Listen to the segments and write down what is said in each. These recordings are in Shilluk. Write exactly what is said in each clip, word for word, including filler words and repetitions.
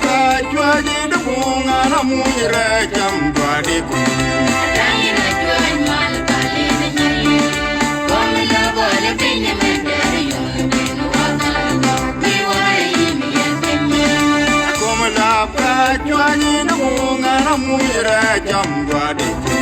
Ka cwäji di bung an amuj ree cam dwaddi kun. Kom lab ka cwäji di bung an amuj ree cam dwaddi kun.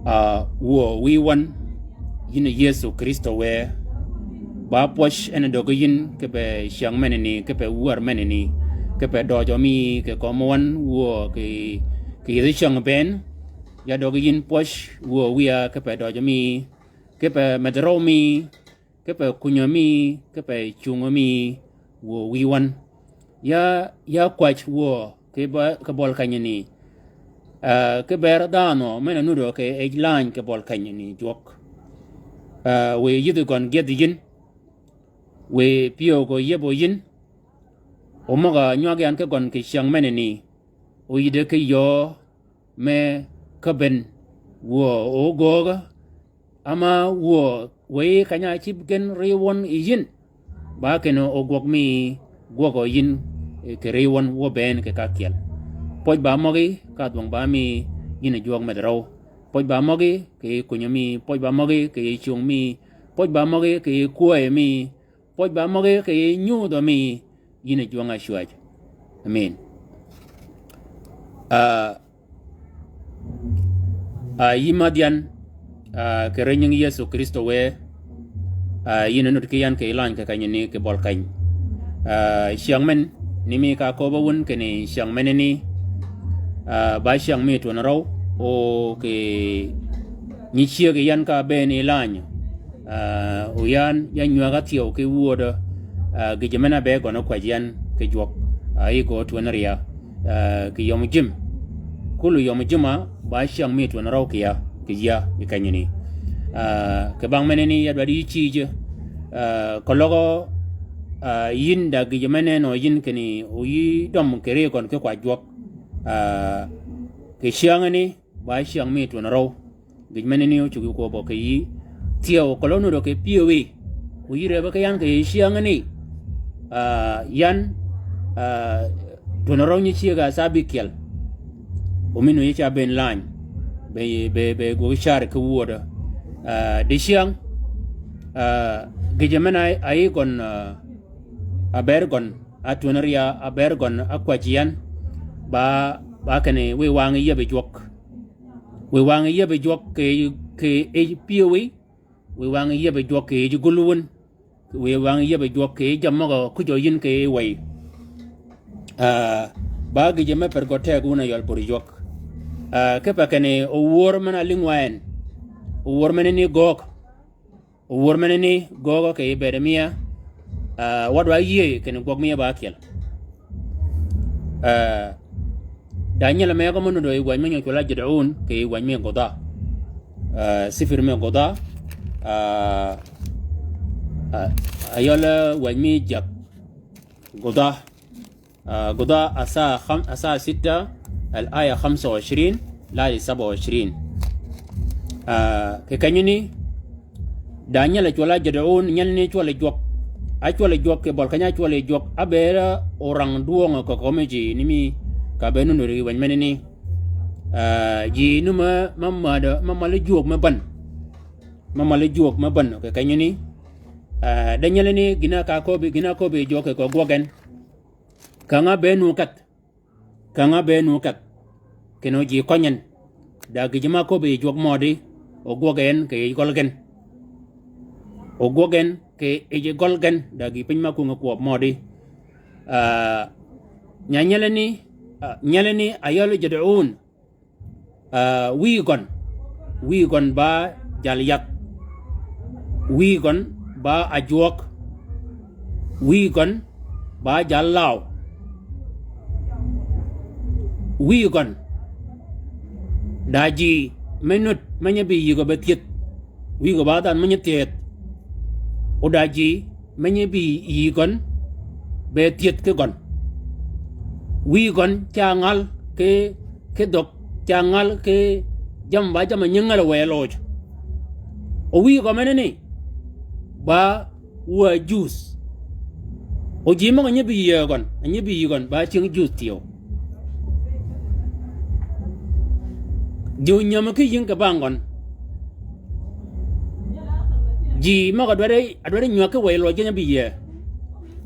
Ah, wuö wïy wøn, yïn Yëso Krïstø wë, ba pwøj en døgi yïn kipe cyäng menani, kipe wär menani, kipe døjø mi kì kömi wøn, wuö kì, kì yïdhi cyäng bënn, ya døgi yïn pwøj, wuö wïya kipe døjø mi, kipe medhi røw mi, kipe kunyø mi, kipe cungø mi, wuö wïy wøn. Ya, ya kwäj wuö, kì ba, kì bøl kenyani. Ah, kì ber dhanhø, men-a nudø kì yij lany kì bøl kenyani jwøk. Ah, wiy yïdhi gøn gyëdhi yïn. Wiy pyëw gø yïbø yïn. Omøg-a nywag yan ki gøn kì cyäng menani. Oyïddi ki yöö me käbben wuö ogöögø, ama wuö wëyi keny-a ácïb gen riwøn yi yïn. Ba kinni ogwøg mi gwøgø yïn, eh, kì riwøn wø bënn kì ka ákyel. Pwøj ba møgí, ka dhwøng ba mi yïn jwøk medhi røw. Pwøj ba møgí kì yij kunyø mi, pwøj ba møgí kì yij cung mi, pwøj ba møgí kì yij kwäyø mi, pwøj ba møgí kì yij nyudhø mi, yïn jwøng-a cwäj. Amin. Ah, ah, yï mädh yan, ah, kì ri nying Yëso Krïstø wë, ah, yïn nud ki yan kì lany kì kenyani kì bøl keny. Ah, cyäng men, ni mi ka köbb-a wun kinni cyäng menani, ah, ba cyäng mi twøn røw, o kì nyi cyëggi yan ka bënn yi lany. Ah, o yan, ya nywäg-a thyew ki wödø, ah, gïjø men-a be gøn kwäj yan ki jwøk, ah, yi gø twön riya, ah, kì yöm jim. Kulø yöm jim-a, ba cyäng mi twön røw kì ya, kì ya, yi kenyani. Ah, kì bang menani ya dwaddi yï cïjø, ah, keløg, ah, yïn da gïjø men-a nø yïn kinni, o yï døm kì ri gøn ki kwäj jwøk. Ah, kì cyängani, ba cyäng mi twön røw. Gïj menani ócuggi kwøbbø kì yï. Thyew keløg nudø kì pyëwí. O yï rëbbi ki yan kì cyängani. Ah, yan, ah, twön røw nyi cyëgg-a sa ábïkyel. O mi nuyï ca bënn lany. Be, be, be gwøg car ki wödø. Ah, dicyäng. Ah, gïjø men-a áyï gøn, ah, ábër gøn. Átwön riya ábër gøn ákwäjji yan. Ba, ba kinni wiy wang yï yäbbi jwøk. Wiy wang yieb yi jwøk kì, kì yij pyëwí. Wiy wang yieb yi jwøk kì yij gul wun. Wiy wang yieb yi jwøk kì yij jammì møg-a kuj-a yïn kì yij wëy. Ah, ba gïjø me per gø teg wun a yøl bur jwøk. Ah, kipe kinni owuor men-a lïng wa en. Owuor menani göög. Owuor menani göög kì yij bëëd mia. Ah, wa dwa yïëy kinni gwøg mia ba ákyel. Ah, da nyelø megø mø nudd yi wäny me nyi cwøl-a Jud'un kì yij wäny mi Gudha. Ah, sifir mi Gudha. Ah, ah, ayøl wäny mi jab. Gudha. Ah, Gudha asaa kham-, asaa sitta, al-aya khamsa wa ishrin, ladi saba wa ishrin. Ah, kì kenyani, da nyelø cwøl-a Jud'un, nyelani cwøl yi jwøk. Ácwøl yi jwøk kì bøl keny-a ácwøl yi jwøk, ábëëd orang dwøng kì kömi ji ni mi, ka be nudd yi wäny menani. Ah, ji ni me, me mädø, me mali jwøk me bän. Me mali jwøk me bän, kì kenyani. Ah, de nyelani gïn-a ka köbbi, gïn-a köbbi yi jwøk kì kö gwøg en. Käng-a be nu kedh. Käng-a be nu kedh. Kinni o ji køny en. Da gïjø ma köbbi yi jwøk mødi. O gwøg en kì yij gøl gen. O gwøg en kì yij gøl gen. Da gï piny ma kwöngi kwøb mødi. Ah, nya nyelani, ah, nyelani ayøl Jud'un. Ah, wïy gøn. Wïy gøn ba jal yath. Wïy gøn ba ajwøøg. Wïy gøn ba jal law. Wïy gøn. Da ji me nudd, me nyi bï yïgø be thyëth. Wïy gø ba dhanhø me nyi thyëth. O da ji me nyi bï yï gøn, be thyëth ki gøn. Wïy gøn ca ngal ki, ki dhøg, ca ngal ki jammì ba jammì nyi ngal wëy loj. O wïy gø menani, ba wa juus. O ji møg-a nyi bï yï gøn, nyi bï yï gøn, ba cing juus thyew. Ji nyämi ki yïng kì bang gøn. Ji møg-a dwaddi, a dwaddi nywäg ki wëy loj ji nya bï yïe.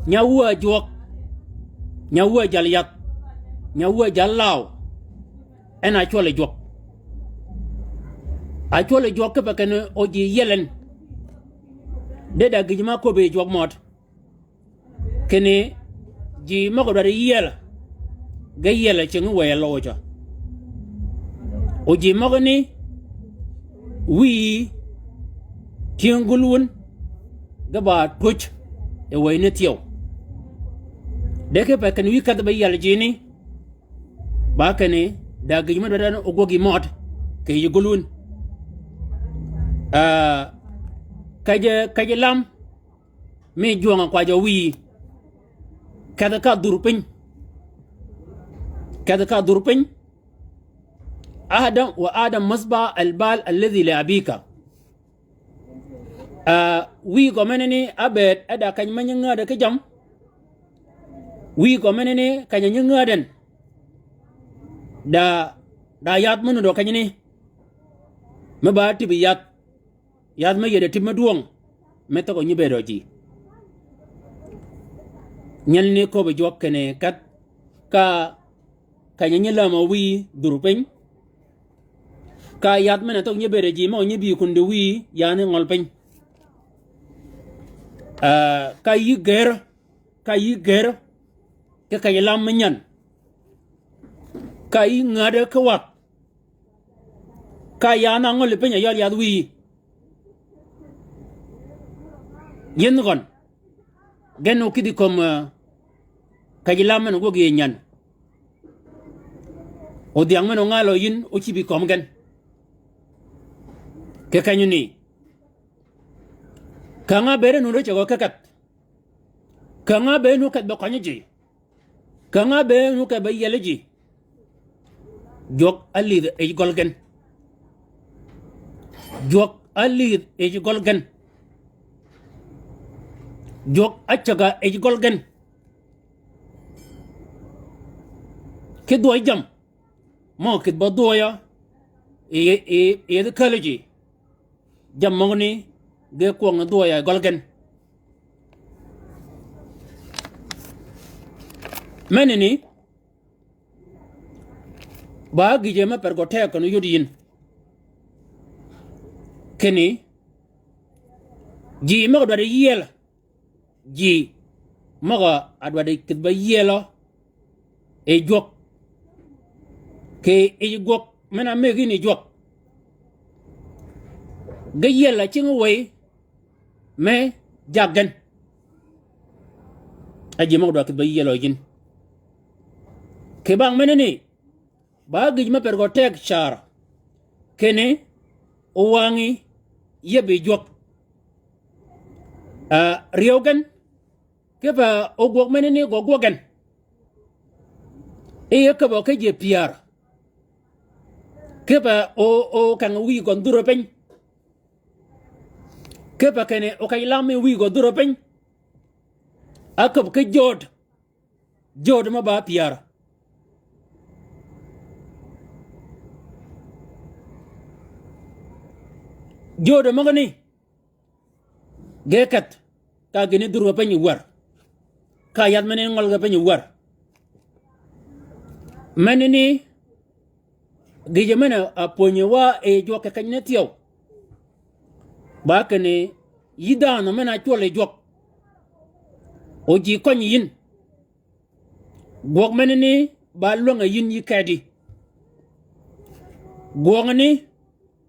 Nya wä jwøk. Nya wä jal yath. Nya wä jal law. En a cwøl yi jwøk. A cwøl yi jwøk kipe kinni o ji yiel en. De da gïj ma köbbi yi jwøk mød. Kinni ji møg-a dwaddi yiel, ge yiel cingi wëy loj. O ji møgani wïyi tyëng gul wun, ge ba twöj yi wëy ni thyew. De kipe kinni wïyi kedhi be yiel jini, ba kinni da gïj mø dwaddi o gwøg yi mød, kì yij gul wun. Ah, kej, kej lam, mi jwøng-a kwajø wïyi. Kedhi ka dhur piny. Kedhi ka dhur piny. Adam, wa adam masba al-bal alladhi li abika. Ah, wïyi gø menani ábëëd, e da keny me nyi ngädø ki jammì. Wïyi gø menani keny-a nyi ngädø en. Da, da yath me nuddø kenyani. Me ba tïbi yath. Yath me yede tïb me dwøng, me thøgø nyi bëëdø ji. Nyelani köbbi jwøk kinni kedh ka, keny-a nyi lämø wïyi dhur piny. Ka yath men-a thøgø nyi bëëdø ji mø nyi bï kundi wïyi yani ngøl piny. Ah, ka yï gër, ka yï gër, ki keny lam me nyan. Ka yï ngädø ki wath. Ka yan a ngøli piny a yøl yath wïyi. Yïn gøn. Gen okïdhi kömi, eh, kej lam men ogwøg yi nyan. O dhyang men ongalø yïn ocïbi kömi gen. Kì kenyani. Käng-a bëëd nu de cegø ki kedh. Käng-a bëëd nu kedh be kønyi ji. Käng-a bëëd nu kedh be yieli ji. Jwøk álïdh yij gøl gen. Jwøk álïdh yij gøl gen. Jwøk ácäg-a yij gøl gen. Ki dhwøy jammì mø kïdhi ba dhwøy-a, yi, yi, yi yethi käli ji. Jammì møgani ge kwøng dhwøy-a gøl gen. Menani, ba gïje me per gø teg kenni yod yïn. Kinni, ji møg-a dwaddi yiel, ji møg-a dwaddi kïdhi ba yielø yi jwøk. Kì yij gwøg men-a mëggi yïn yi jwøk. Ge yiel a cingi wëy me jaggi gen. A ji møg-a dwaddi kïdhi ba yielø yïn. Kì bang menani, ba gïj me per gø teg car, kinni owängi yeb yi jwøk. A, ryew gen, kipe ogwøg menani gø gwøg gen. Yi e köbbø ki ji pyär. Kipe o, okeng wïy gøn dhurø piny. Kipe kinni okeny lam mi wïy gø dhurø piny. A köbb ki jod. Jod me ba pyär. Jod møgani, ge keth ka gïni dhurø piny yi wär. Ka yath menani ngøl ge piny yi wär. Menani, gïjø men-a pwönyi wa yi jwøk kì kenyani thyew. Ba kinni yï dhanhø men-a cwøl yi jwøk, o ji køny yïn. Gwøg menani ba lwäng-a yïn yï kedi. Gwøgani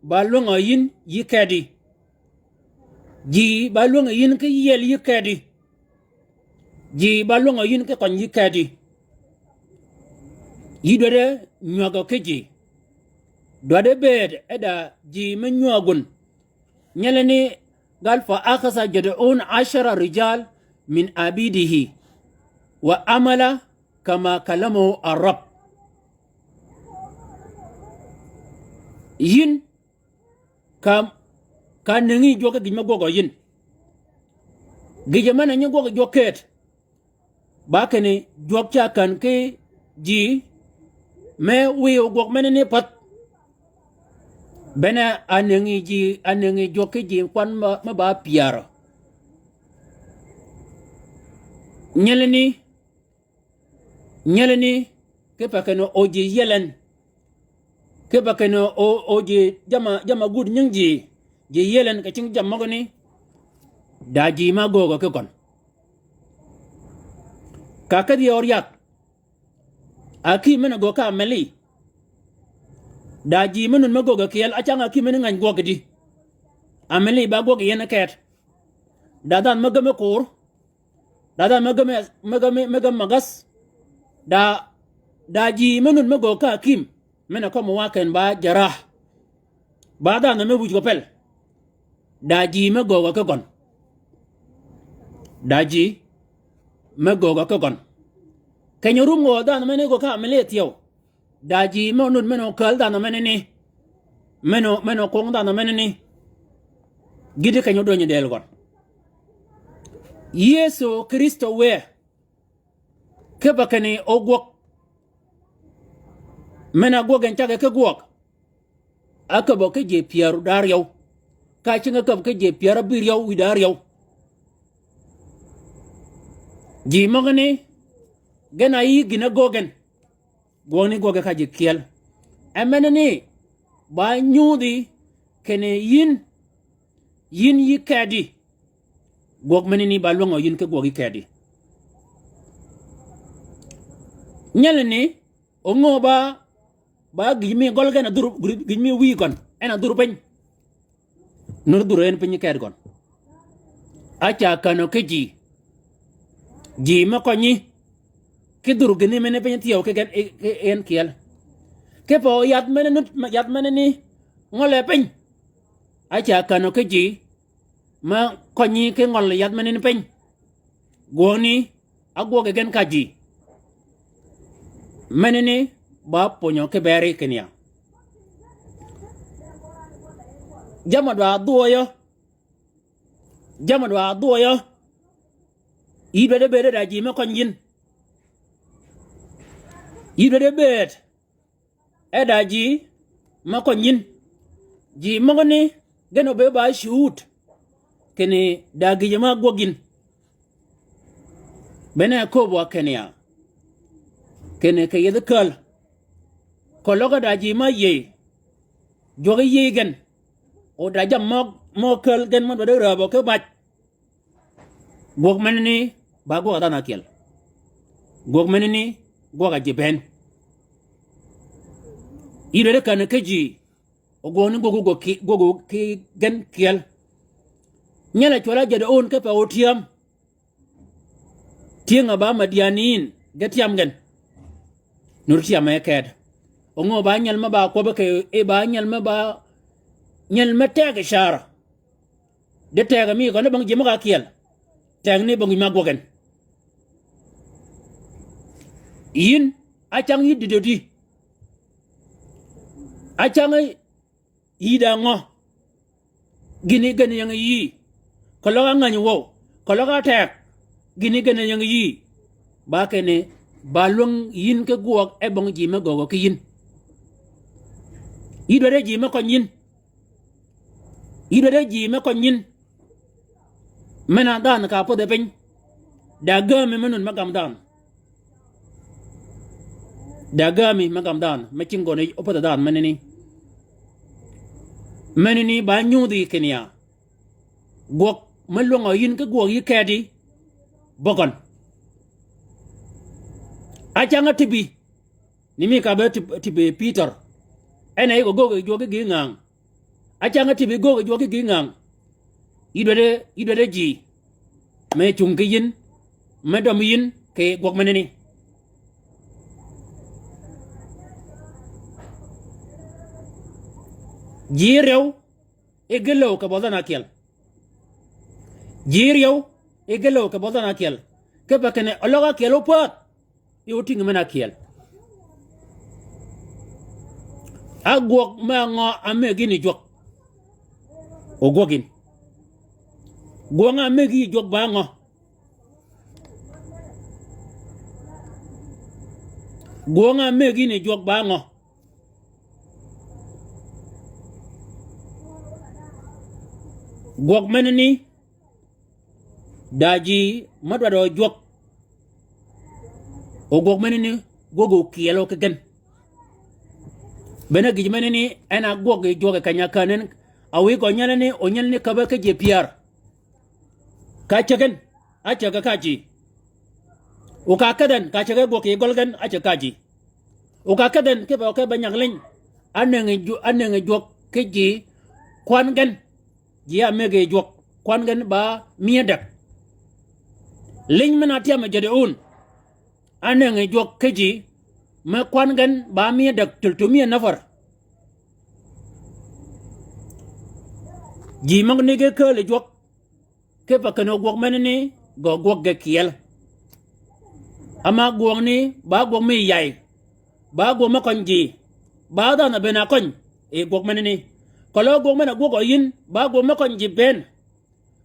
ba lwäng-a yïn yï kedi. Ji ba lwäng-a yïn ki yiel yï kedi. Ji ba lwäng-a yïn ki køny yï kedi. Yï dwaddi nywägø ki ji. Dwaddi bëëd e da ji me nywäg wun. Nyelani gal, fa akhadha Jid'un ashara rijal min abidihi, wa amala kama kallamahu ar-Rabb. Yïn ka, ka nëngi jwøk gïj me gwøgø yïn. Gïjø men-a nyi gwøg jwøk këëd. Ba kinni jwøk ca kän ki ji me wiy ogwøg menani pädh. Bene a nëngi ji, a nëngi jwøk ki ji kwan me, me ba pyärø. Nyelani, nyelani, kipe kinni o ji yiel en. Kipe kinni o, o ji jamm-a, jamm-a gud nyingi ji, ji yiel en kì cingi jammì møgani. Da ji me göögø ki gøn. Ka kedhi yø ri yag, akïm men-a göög ki ameli. Da ji me nun me göög kyel, a cang akïm men-a ngäny gwøg kidi. Ameli ba gwøg yi en keet. Da dhanhø me gämi kur. Da dhanhø me gämi, me gämi, me gämi magas. Da, da ji me nun me göög ki akïm. Men-a kømmi wa ken ba jarah. Ba dhanhø me wuj gø pel. Da ji me göög ki gøn. Da ji me göög ki gøn. Keny-a rum gø dhanhø men-a göög ki ameli thyew. Da ji me nun men-a okäl dhanhø menani. Men-a, men-a okung dhanhø menani. Gïti keny-a ódönyi del gøn. Yëso Krïstø wë. Kipe kinni ogwøg. Men-a gwøg en caggi ki gwøg. Áköbbø ki ji pyär da áryøw. Ka cingi áköbbø ki ji pyär ábïryøw wïda áryøw. Ji møgani, gen a yï gïn-a göög gen. Gwøgni gwøge ka ji kyel. E menani, ba nyudhi kinni yïn, yïn yï kedi. Gwøg menani ba lwängø yïn ki gwøg yï kedi. Nyelani, o ngö ba, ba gïj mi gøl gen a dhur, gïj mi wïy gøn, en a dhur piny. Nuri dhur en piny kedi gøn. Aca känø ki ji. Ji me kønyi. Ki dhur gïni men-a piny thyew ki gen, ki, ki en kyel. Kipe o yath men-a nut, yath menani ngøle piny. Aca känø ki ji. Me kønyi ki ngøl yath menani piny. Gwøgni, ágwøg gen ka ji. Menani, ba pwönyø ki beri kinni ya. Jamm-a dwa dhwø yø. Jamm-a dwa dhwø yø. Yï dwaddi bëëd e da ji me køny yïn. Yï dwaddi bëëd e da ji me køny yïn. Ji møgani gen obëëd ba shuhud. Kinni da gïjø ma ágwøg yïn. Bene ákööb wa kinni ya. Kinni kì yethi käl. Keløg e da ji ma áyïëy. Jwøk yïëy gen. O da jammì møg, mø käl gen mø dwaddi rääbø ki bac. Gwøg menani, ba gwøg a dhanhø ákyel. Gwøg menani, gwøg a ji bënn. Yï dwaddi känni ki ji, o gwøgani gwøg, gwøg ki, gwøg ki gen kyel. Nyel a cwøl-a Jadø on kipe o tyääm. Tyëng-a ba Madyanin, ge tyam gen. Nur tyam e ked. O ngø ba nyel me ba kwøbbi ke, e ba nyel me ba, nyel me teg car. De teg mi gøn ni bong ji møg-a ákyel. Teg ni bong ji møg-a gwøg gen. Yïn, a cang yï dïdø di. A cang yï da ngø. Gïn gen ying yï. Keløg a ngäny wøw. Keløg a teg. Gïn gen ying yï. Ba kinni, ba lwäng yïn ki gwøg e bong ji me göögø ki yïn. Yï dwaddi ji me køny yïn. Yï dwaddi ji me køny yïn. Men-a dhanhø ka pödhi piny. Da gämi me nun me gam dhanhø. Da gämi me gam dhanhø, me cing gøn-a opödhi dhanhø menani. Menani ba nyudhi kinni ya. Gwøg me lwängø yïn ki gwøg yï kedi, bøgøn. A cang-a tïbi, ni mi ka be tïb-, tïbi Pïtør. En a yï gø göög yi jwøk ki gï ngäng. A cang-a tïbi göög yi jwøk ki gï ngäng. Yï dwaddi, yï dwaddi ji. Me cung ki yïn, me dømi yïn, kì gwøg menani. Ji ryew, e gï läw kì bøl dhanhø ákyel. Ji ryew, e gï läw kì bøl dhanhø ákyel. Kipe kinni, oløg ákyel ópädh. E otïng men-a ákyel. A gwøg me ngø a mëggi yïn yi jwøk. O gwøg yïn. Gwøng-a mëggi yïn yi jwøk ba ngø. Gwøng-a mëggi yïn yi jwøk ba ngø. Gwøg menani, da ji me dwaddi jwøk. O gwøg menani, gwøg okyel o ki gen. Bene gïj menani, en a gwøg yi jwøk keny-a kän en, a wiy gø nyelani, o nyelani käbbe ki ji pyär. Ka cäg gen, a cäg ka ji. O ka kedh en, ka cäg gwøg yi gøl gen, a cäg ka ji. O ka kedh en, kipe o ke be nyag liny. Ánëngi jwø-, ánëngi jwøk ki ji, kwan gen. Ji a mëggi jwøk, kwan gen ba myëdäg. Liny men-a átyam yi Jadø on. Ánëngi jwøk ki ji, me kwan gen ba myëdäg tël tø myëd nafar. Ji møgani ge kääl yi jwøk, kipe kinni o gwøg menani, gø gwøg ge kyel. Ama gwøgani, ba gwøg mi yay. Ba gwøg me køny ji. Ba dhanhø bënn-a køny, yi gwøg menani. Keløg gwøg men-a gwøg o yïn, ba gwøg me køny ji bënn.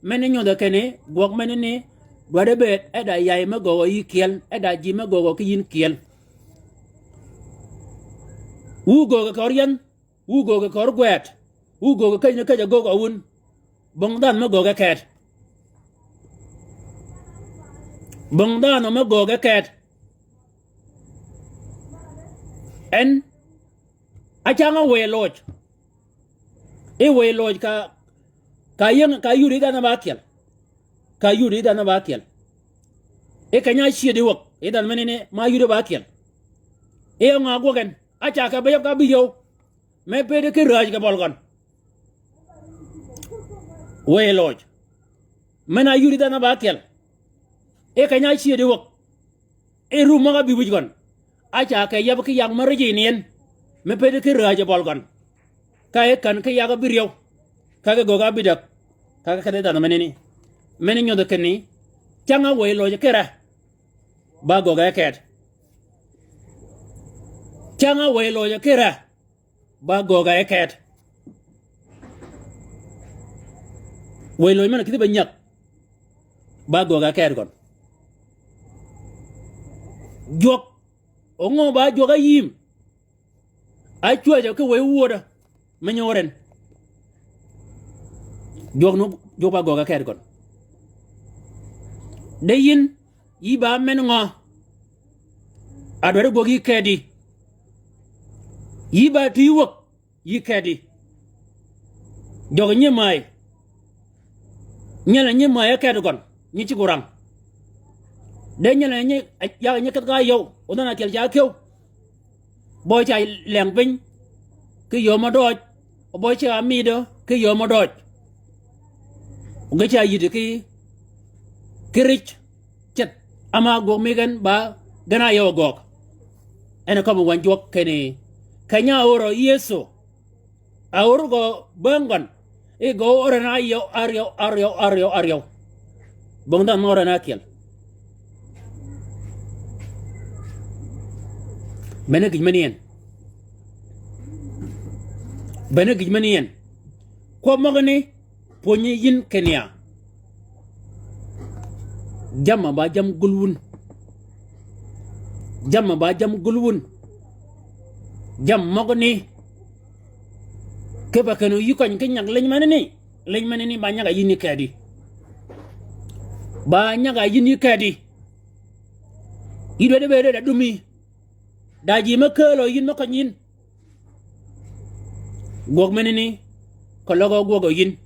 Meni nyodhø kinni, gwøg menani, dwaddi bëëd, e da yay me göögø yï kyel, e da ji me göögø ki yïn kyel. Wu göögø kör yän, wu göögø kör gwed, wu göögø käjji ni käjji-a göögø wun. Bong dhanhø me gööge ked. Bong dhanhø me gööge ked. En, a cang-a wëy loj. E wëy loj ka, ka ying, ka yudi dhanhø ba ákyel. Ka yudi dhanhø ba ákyel. E keny-a ácyëdi wäg, yi dhanhø menani, ma yudi ba ákyel. E ngø gwøg en, a ca ke be yab ka bï yöw. Me pëddi ki rääj kì bøl gøn. Wëy loj. Men-a yudi dhanhø ba ákyel. E keny-a ácyëdi wäg. E rum møg-a bï wïj gøn. A ca ke yab ki yag me rijin yi en. Me pëddi ki rääj kì bøl gøn. Ka e kän ki yag ábï ryew. Ka ki göög ábï däg. Ka ki kedhi dhanhø menani. Meni nyodhø kinni. Cang-a wëy loj kì re. Ba göög e ked. Cang-a wëy loj kì re. Ba göög e ked. Wëy loj men-a kïdhi be nyäg. Ba göög e ked gøn. Jwøk. O ngø ba jwøk áyïm. Ácwäjø ki wëy wödø. Me nyöör en. Jwøk nu, jwøk ba göög e ked gøn. De yïn, yï ba men ngø. A dwaddi gwøg yï kedi. Yï ba tï wäg. Yï kedi. Jøg nyi määy. Nyel nyi määy e kedi gøn. Nyi cigg orang. De nyel nyi, yag nyi kedh ka yøw. O dhanhø ákyel ca kyøw. Bøy ca leng piny. Ki yöö mø døøj. Bøy ca midø. Ki yöö mø døøj. Ge ca yïddi ki, ki ric. Ceth. Ama gwøg mi gen ba, gen a yøw gøg. En a kømmi wänyi jwøk kinni. Keny-a áörø Yëso. Áörø gø bäng gøn. I gø órø na yøw, aryøw, aryøw, aryøw, aryøw. Bong dhanhø mø órø na ákyel. Bene gïj meni en. Bene gïj meni en. Kwøb møgani, pwönyi yïn kinni ya. Jammì ba jammì gul wun. Jammì ba jammì gul wun. Jammì møgani. Kipe kenni yï køny ki nyag liny menani. Liny menani ba nyag a yïn yi kedi. Ba nyag a yïn yi kedi. Yï dwaddi bëëd da dumi. Da ji me kääl yïn me køny yïn. Gwøg menani, keløg á gwøg yïn.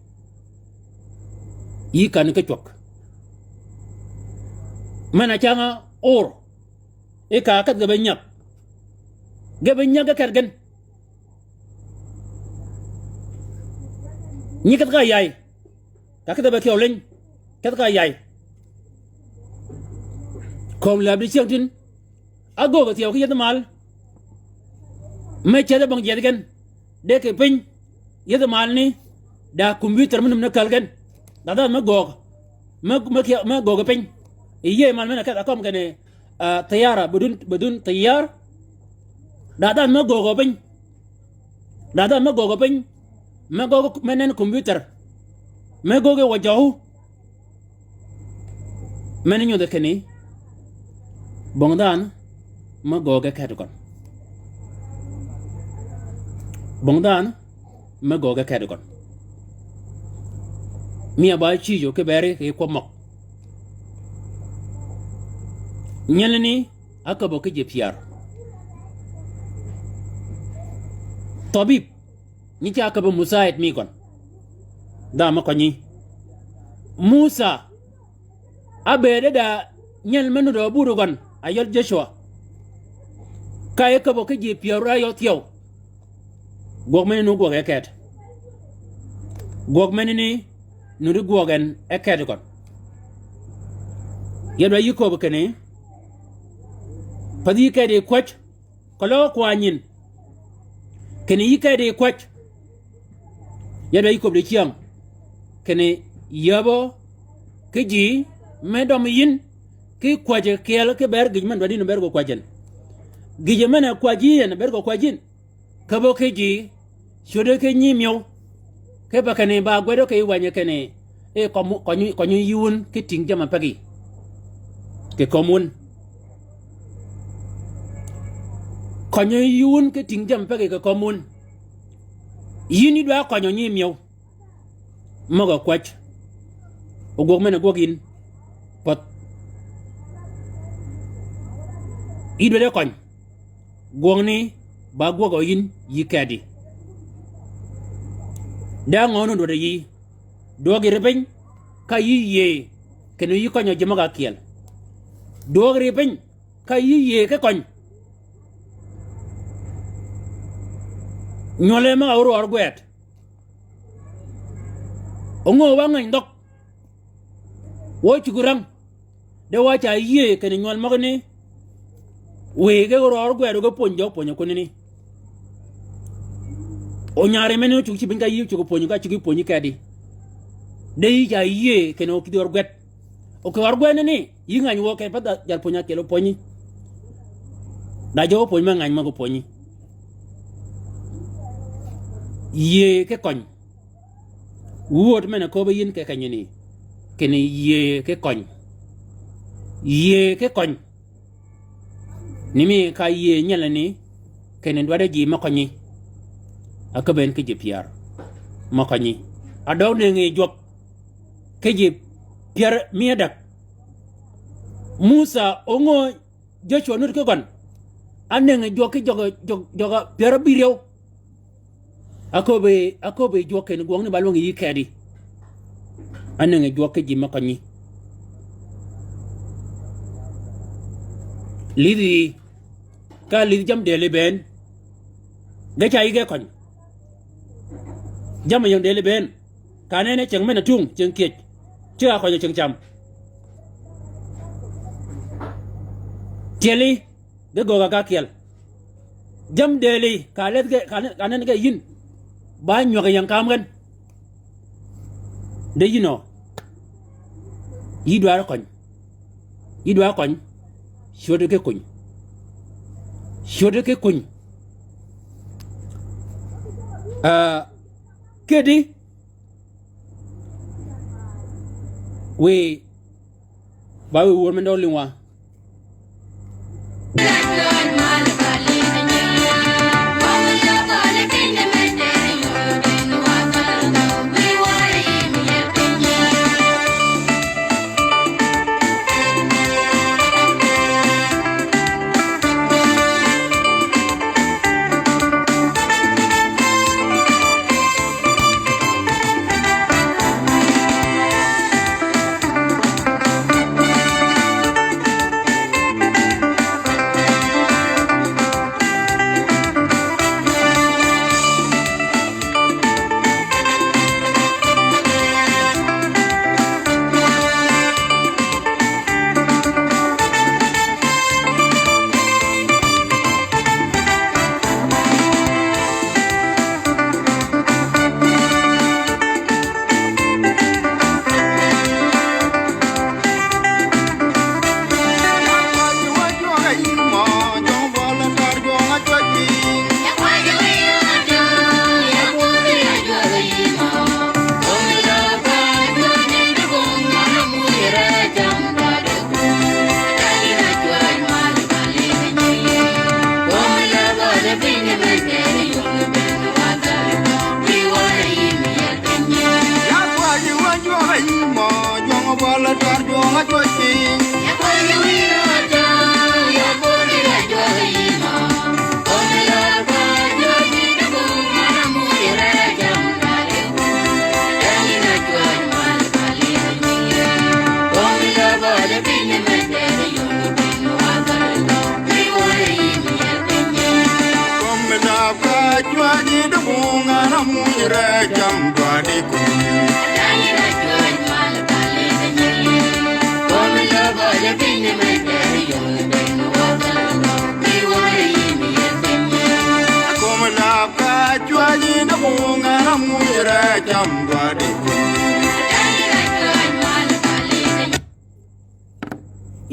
Yï kän ki cwøk. Men-a cäng-a or. I ka kedh ge be nyag. Ge be nyag ge ked gen. Nyi kedh ka yay. Ka kedh-a be kyøw liny, kedh ka yay. Kömi läb dicyäng tin. Ágöög thyew ki yethi mal. Me ceth bong jyeth gen. De ki piny. Yethi mal ni. Da computer me num ne käl gen. Da dhanhø me göög. Me, me kyø, me göög piny. Yi yëy mal men-a kedh-a kømmi kinni, ah, tayara, bedun, bedun tayar. Da dhanhø me göög piny. Da dhanhø me göög piny, me göög me nen computer, me göög yi wajjøhu. Men nyudhi kinni, bong dhanhø me göög e kedi gøn. Bong dhanhø me göög e kedi gøn. Mi a ba cïjø ki beri ki kwøb møg. Nyelani, ákäbbø ki ji pyär. Thabib, nyi ca ákäbbi musaid mi gøn. Dha me kønyi. Musa, ábëëde da nyel me nudø bur gøn, a yøl Jocwa. Ka e käbbø ki ji pyär áryew thyew. Gwøg menani nu gwøg e ked. Gwøg menani nu di gwøg en e ked gøn. Ya dwa yï köbbi kinni, path yï kedi kwäj, keløg kwany yïn. Kinni yï kedi kwäj. Ya dwa yï köbbi dicyäng. Kinni yäbø ki ji me dømmi yïn, ki kwäjji kyeel ki ber gïj men-a dwaddi ni ber gø kwäjji en. Gïjø men-a kwäjji en ber gø kwäjji en. Käbbø ki ji, cwöddi ki nyimïøw, kipe kinni ba gwedø ki wänyi kinni, e køny, køny, køny yï wun ki tïng jammì pegi. Kì kömi wun. Køny yï wun ki tïng jammì pegi kì kömi wun. Yïn yï dwa kønyø nyimïøw. Møg-a kwäj. O gwøg men-a gwøg yïn. Path. Yï dwaddi køny. Gwøgni ba gwøgø yïn yï kedi. De ngø nu dwaddi yï. Dwøg yï ri piny ka yï yïëy kinni yï kønyø ji møg-a ákyel. Dwøg yï ri piny ka yï yïëy ki køny. Nywøle møg-a órø ør gwed. Óngø wa ngäny dhøg. Wa cuggi räng. De wa ca yïëy kinni nywøl møgani. Wiy ge røør gwed ge pwöny jø pwöny kunani. O nyari meni ócuggi cï piny ka yï cuggi pwöny ka cuggi pwöny kedi. De yï ca yïëy kinni o kïdhi ør gwed. O kì ør gwed ni ni. Yï ngäny wø ke path da jalpwöny ákyel opwönyi. Da jø opwöny me ngäny møg-a opwönyi. Yïëy ki køny. Wuöd men-a köbbi yïn ke kenyini. Kinni yïëy ki køny. Yïëy ki køny. Ni mi ka yïëy nyelani. Kinni dwaddi ji me kønyi. Aköbben ki ji pyär. Me kønyi. Adøg nëngi jwøk. Ki ji pyär mi ádäg. Musa óngø Jocwa nud ki gøn. Ánëngi jwøk ki jøg, jøg, jøg pyär ábïryew. Aköbbi, aköbbi jwøk kinni gwøng ni ba lwängi yï kedi. Ánëngi jwøk ki ji me kønyi. Lidhi, ka lidh jammì dëli bënn. Ge ca yï ge køny. Jammì ying dëli bënn. Ka nen e ceng men-a tung, ceng kyëj. Cigg-a køny ceng cam. Tyeli, ge gögg-a ka kyel. Jammì dëli, ka ledh ge, ka nen, ka nen ge yïn. Ba nywäg ying kam gen. De yïn o. Yï dwarø køny. Yï dwarø køny. Cwöddi ki kuny. Cwöddi ki kuny. Ah, kedi. Wiy, ba wiy wör men dø lïngwa.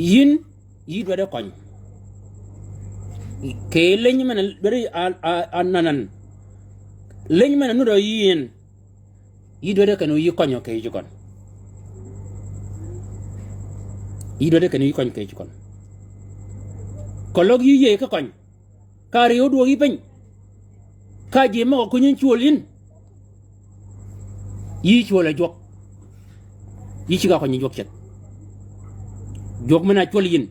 Yïn, yï dwaddi køny. Kì leny men-a dwaddi a, a, a nanan. Leny men-a nudd-a yïn. Yï dwaddi kenni yï kønyø kì yij gøn. Yï dwaddi kenni yï kønyø kì yij gøn. Keløg yï yïëy ki køny. Ka ryeew ódwøg yï piny. Ka ji møg-a kuny cwöl yïn. Yï cwöl a jwøk. Yï cigg-a køny jwøk ceth. Jwøk men-a cwöl yïn.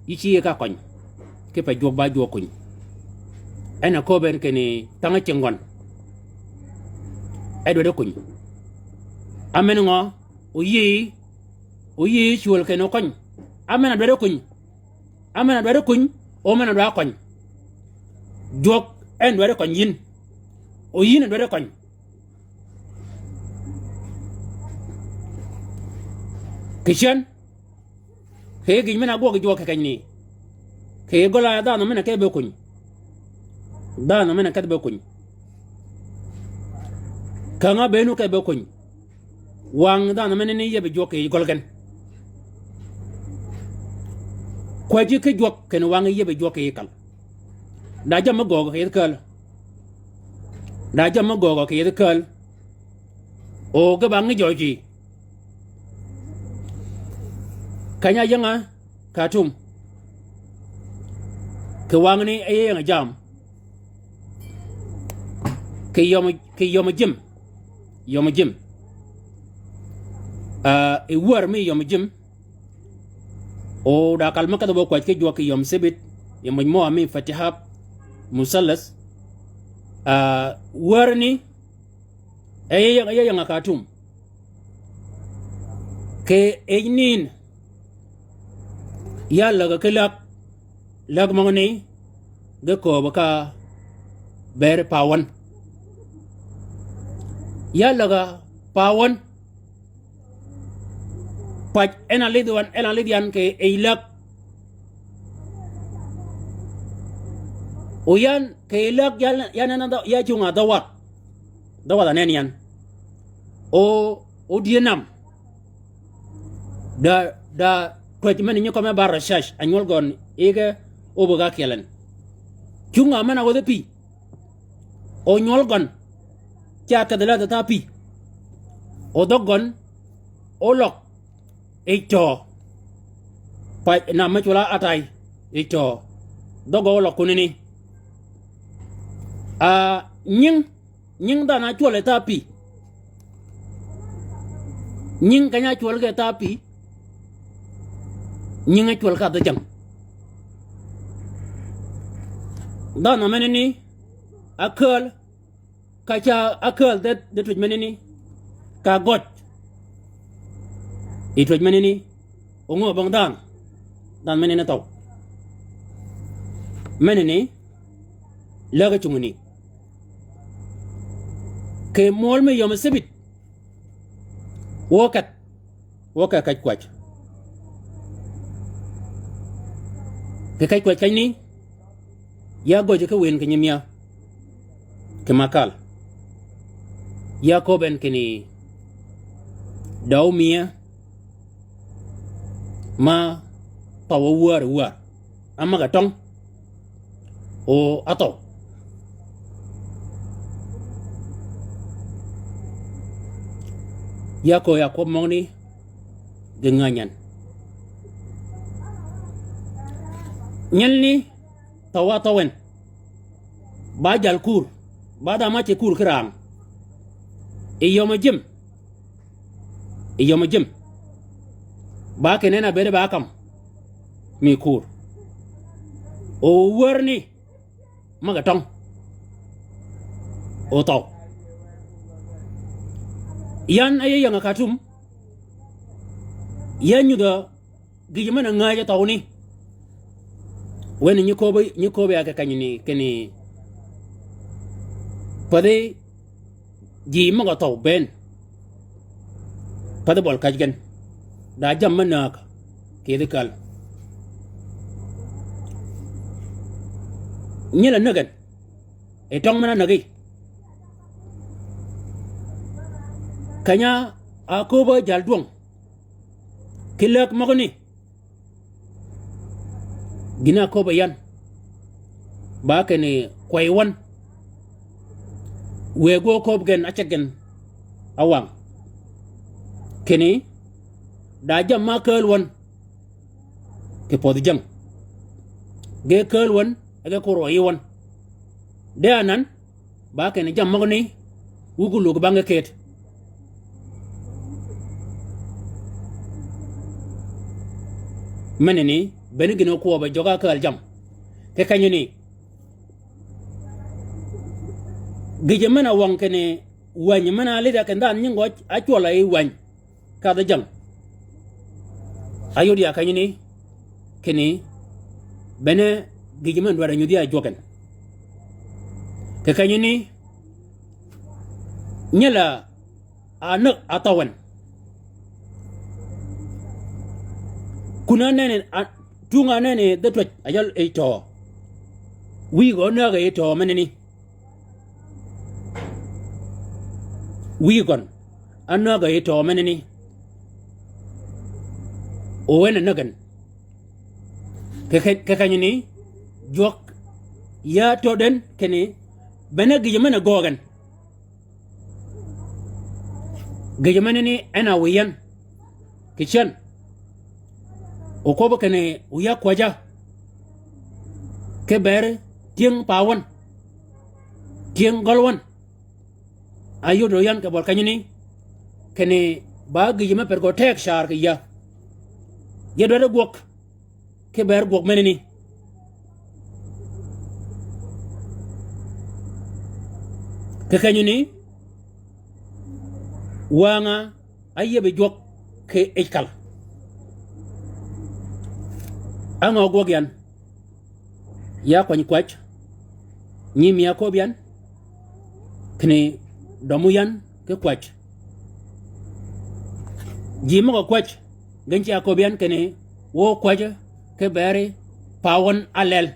Yï cigg-a køny. Kipe jwøk ba jwøk kuny. En a kööb en kinni thäng-a cing gøn. E dwaddi kuny. Amen ngø, oyïëy, oyïëy cwöl kinni køny. Amen a dwaddi kuny. Amen a dwaddi kuny, o men a dwaddi køny. Jwøk en dwaddi køny yïn. O yïn a dwaddi køny. Kì cen, kì gïj men-a gwøg jwøk kì kenyni. Kì gøl-a dhanhø men-a ke be kuny. Dhanhø men-a kedhi be kuny. Käng-a bënn-a ke be kuny. Wang dhanhø men-a ni yieb jwøk kì gøl gen. Kwäjji ki jwøk kinni wang yieb jwøk kì kal. Da jammì gøøg kì yethi kääl. Da jammì gøøg kì yethi kääl. O ge ba ngi jøøji. Keny-a ying-a Khartoum. Kì wangni e ying-a jam. Kì yømø, kì yømø jim. Yømø jim. Ah, e wär mi yømø jim. O da kal mø kedhi bø kwäj ki jwøk kì yømø Sibit, yi møj mø-a mi Fatihat, Musallas. Ah, wärani, e yäng, e yäng a Khartoum. Kì yij nïn, ya lägø ki läg, läg møgani, ge kööbø ka bër pawøn. Ya lägø pawøn, pac en a lidh wan, en a lidh yan kì yij läg. O yan kì yij läg yan, yan en a dhø, ya cunga dhø wath. Dhø wath a nen yan. O, o dye nam. Da, da twäj men nyi kømme ba research, a nywøl gøn, yige, o bø ga kyelen. Cunga men a wädhi pï. O nywøl gøn, ca kedhi lädhi tha pï. O dhøg gøn, o løg, yij tøø. Pac nam me cwøl a atay, yij tøø. Dhøg gø o løg kunani. Ah, nying, nying dhanhø a cwøl e tha pï. Nying keny-a cwøl ge tha pï. Nying a cwøl ka dhø jäng. Dhanhø menani, a kääl, ka ca a kääl dhe, dhe twäj menani, ka gøj. Yi twäj menani, o ngø bang dhanhø, dhanhø menani thøw. Menani, läg a cungani. Kì mwøl mi yøm sibit. Wø kedh, wø kedh käj kwäj. Kì käj kwäj kenyani, ya gøjji ki wïn kì nyi mia, kì Makal. Ya köbben kinni, da ómïa, ma thøw a wär wär. Amag-a tøng. O athøw. Ya kööy a kwøb møgani, ge ngänyi yan. Nyelni, thøw athøw en. Ba jal kur. Ba dha ma ce kur ki rang. Yi yøm a jim. Yi yøm a jim. Ba kinni en a bëëde ba kam. Mi kur. O wärani. Mag-a tøng. O thøw. Yan a yi yäng a Khartoum. Ya nyudhø gïjø men-a ngäjji thøwni. Wen nyi köbbi, nyi köbbi ya kì kenyani, kinni. Pädhi ji møg-a thøw bënn. Pädhi bøl käj gen. Da jammì me näg. Kì yij kääl. Nyi la näg gen. Yi tøng men-a nägi. Keny-a a köbb-a jal dwøng. Ki läg møgani. Gïn-a köbbi yan. Ba kinni kwey wøn. Wëggu köbbi gen, a ceg gen. Awang. Kinni. Da jammì ma kääl wøn. Kì pödhi jäng. Ge kääl wøn, e ge kur wø yi wøn. De anan, ba kinni jammì møgani, wuggu lug bang ge kët. Menani, bene gïn-a kwøbbe jøg-a kääl jammì. Kì kenyani. Gïjø men-a wøng kinni, wänyi men-a lidh-a kinni dhanhø nyi ngøj, a cwøl-a yi wänyi. Ka dhø jäng. A yod ya kenyani, kinni, bene gïjø men-a dwaddi nyudhi a jwøk en. Kì kenyani, nyi la a näg a thøw en. Kun-a nenni, a, tung-a nenni, dhø twäj, a jal yi tøø. Wïy gø näg yi tøø menani. Wïy gøn, a näg yi tøø menani. O en a näg en. Kì, kì, kì kenyani, jwøk, ya tödden, kinni, bene gïjø men-a gøøg en. Gïjø menani en a wiy yan. Kì cän. O kwøbbi kinni wiya kwäjja. Ki beri tyëng pa wøn. Tyëng gøl wøn. A yod yan kì bøl kenyani. Kinni ba gïjø me per gø teg car kì ya. Ya dwaddi gwøg. Ki ber gwøg menani. Kì kenyini, wänga áyïëbbi jwøk ki yij kal. Á ngø gwøg yan, ya kwany kwäj, nyi mi áköbbi yan, kinni dømmu yan ki kwäj. Ji møg-a kwäj, gïn ce áköbbi yan kinni wø kwäjji ki beri pawøn alel.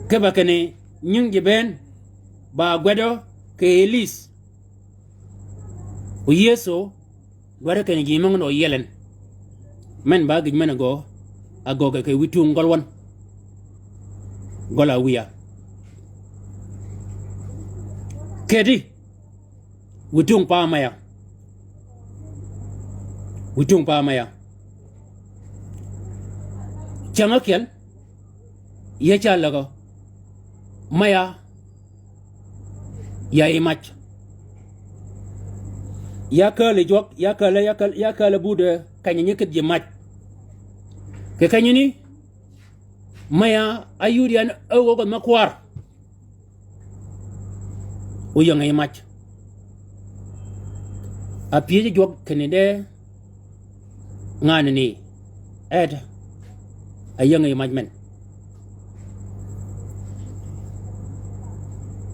Kipe kinni nying ji bënn ba gwedø kì yij liis. O Yëso dwaddi kinni ji møgani oyiel en. Men ba gïj men-a gø, a gøggi kì wi tung gøl wøn. Gøl-a wïya. Kedi, wi tung pa maya. Wi tung pa maya. Cäng ákyel, ya ca lägø, maya, ya yi mac. Ya kääl yi jwøk, ya kääl, ya kääl, ya kääl budd, eh, keny-a nyi kïdhi ji mac. Kì kenyini, maya, áyud yan áwögg-a me kwar. Oyäng yi mac. Apyëj jwøk kinni de nganani, et, ayäng yi mac men.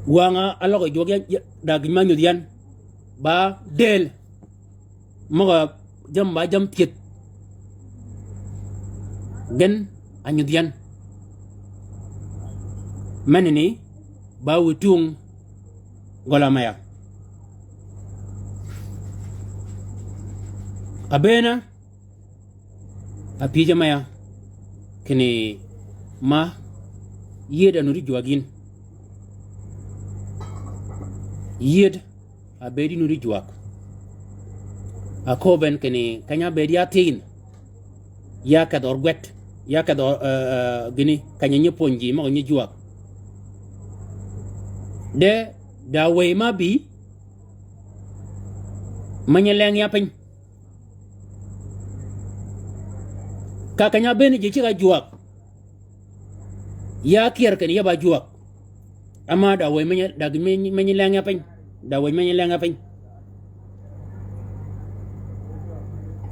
Wänga áløg yi jwøk ya, ya, da gïn me ányudh yan, ba dël. Møg-a jammì ba jammì pyëth. Gen a nyudh yan. Menani ba wi tung gøl-a maya. Abëëna, apyëj maya, kinni ma, yïëd a nuddi jwäg yïn. Yïëd abëëd yi nuddi jwäg. Aköbben kinni keny-a ábëëd ya thïn, ya kedh ød gwed, ya kedh ød, eh, eh, gïni, keny-a nyi pwönyi ji møg-a nyi jwäg. De, da wëy ma ábï, me nyi leng ya piny. Ka keny-a ábëëni ji ceg-a jwäg. Ya kyër kinni ya ba jwäg. Ama da wëy me nyi, da gïn me nyi, me nyi leng ya piny. Da wëy me nyi leng ya piny.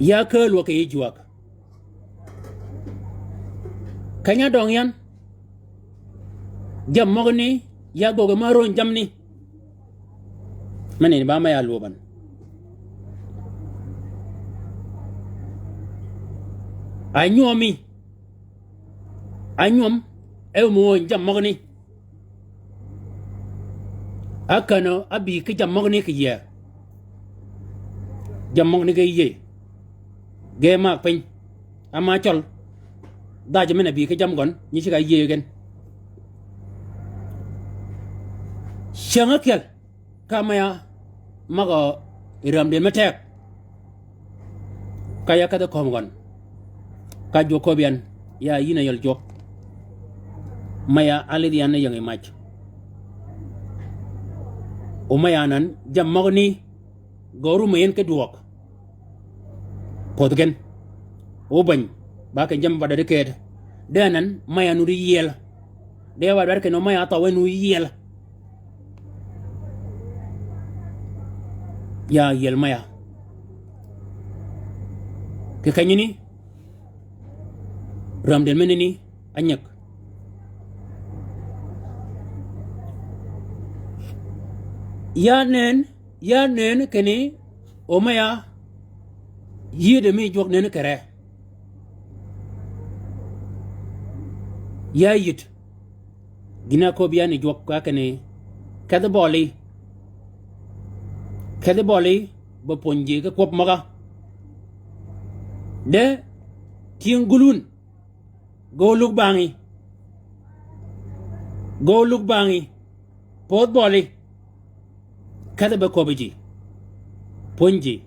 Ya kääl wø kì yij jwäg. Keny-a døng yan. Jammì møgani, ya göggi ma áröny jammì ni. Menani ba maya lwøbban. Ánywømi. Ánywøm, e ómø wöny jammì møgani. Ákänø, ábï ki jammì møgani kì yïëy. Jammì møgani ge yïëy. Ge maag piny. Ama cøl. Dhajø men-a bï ki jammì gøn, nyi ceg-a yïëy gen. Cyäng ákyel. Ka maya, møg-a yi rämdël me teg. Ka ya kedhi kömi gøn. Ka jwøk köbbi yan, ya yïn a yøl jwøk. Maya álidh yan áyäng yi mac. O maya anan, jammì møgani, gø rummi yïn ki dwøøg. Ködh gen. O bäny, ba kinni jammì ba dwaddi këëd. De anan, maya nuddi yiel. De ba dwaddi kinni maya thøw en nuddi yiel. Ya yiel maya. Kì kenyini, rämdël menani, ányäg. Ya nënn, ya nënn kinni, o maya, yïëdø mi jwøk nënn kere. Ya yïd. Gïn-a áköbbi yan yi jwøk ka kinni, kedhi bøli. Kedhi bøli, be pwönyi ji ki kwøb møg-a. De, tyëng gul wun. Ge ólug bangí. Ge ólug bangí. Pödh bøli. Kedhi be köbbi ji. Pwönyi ji.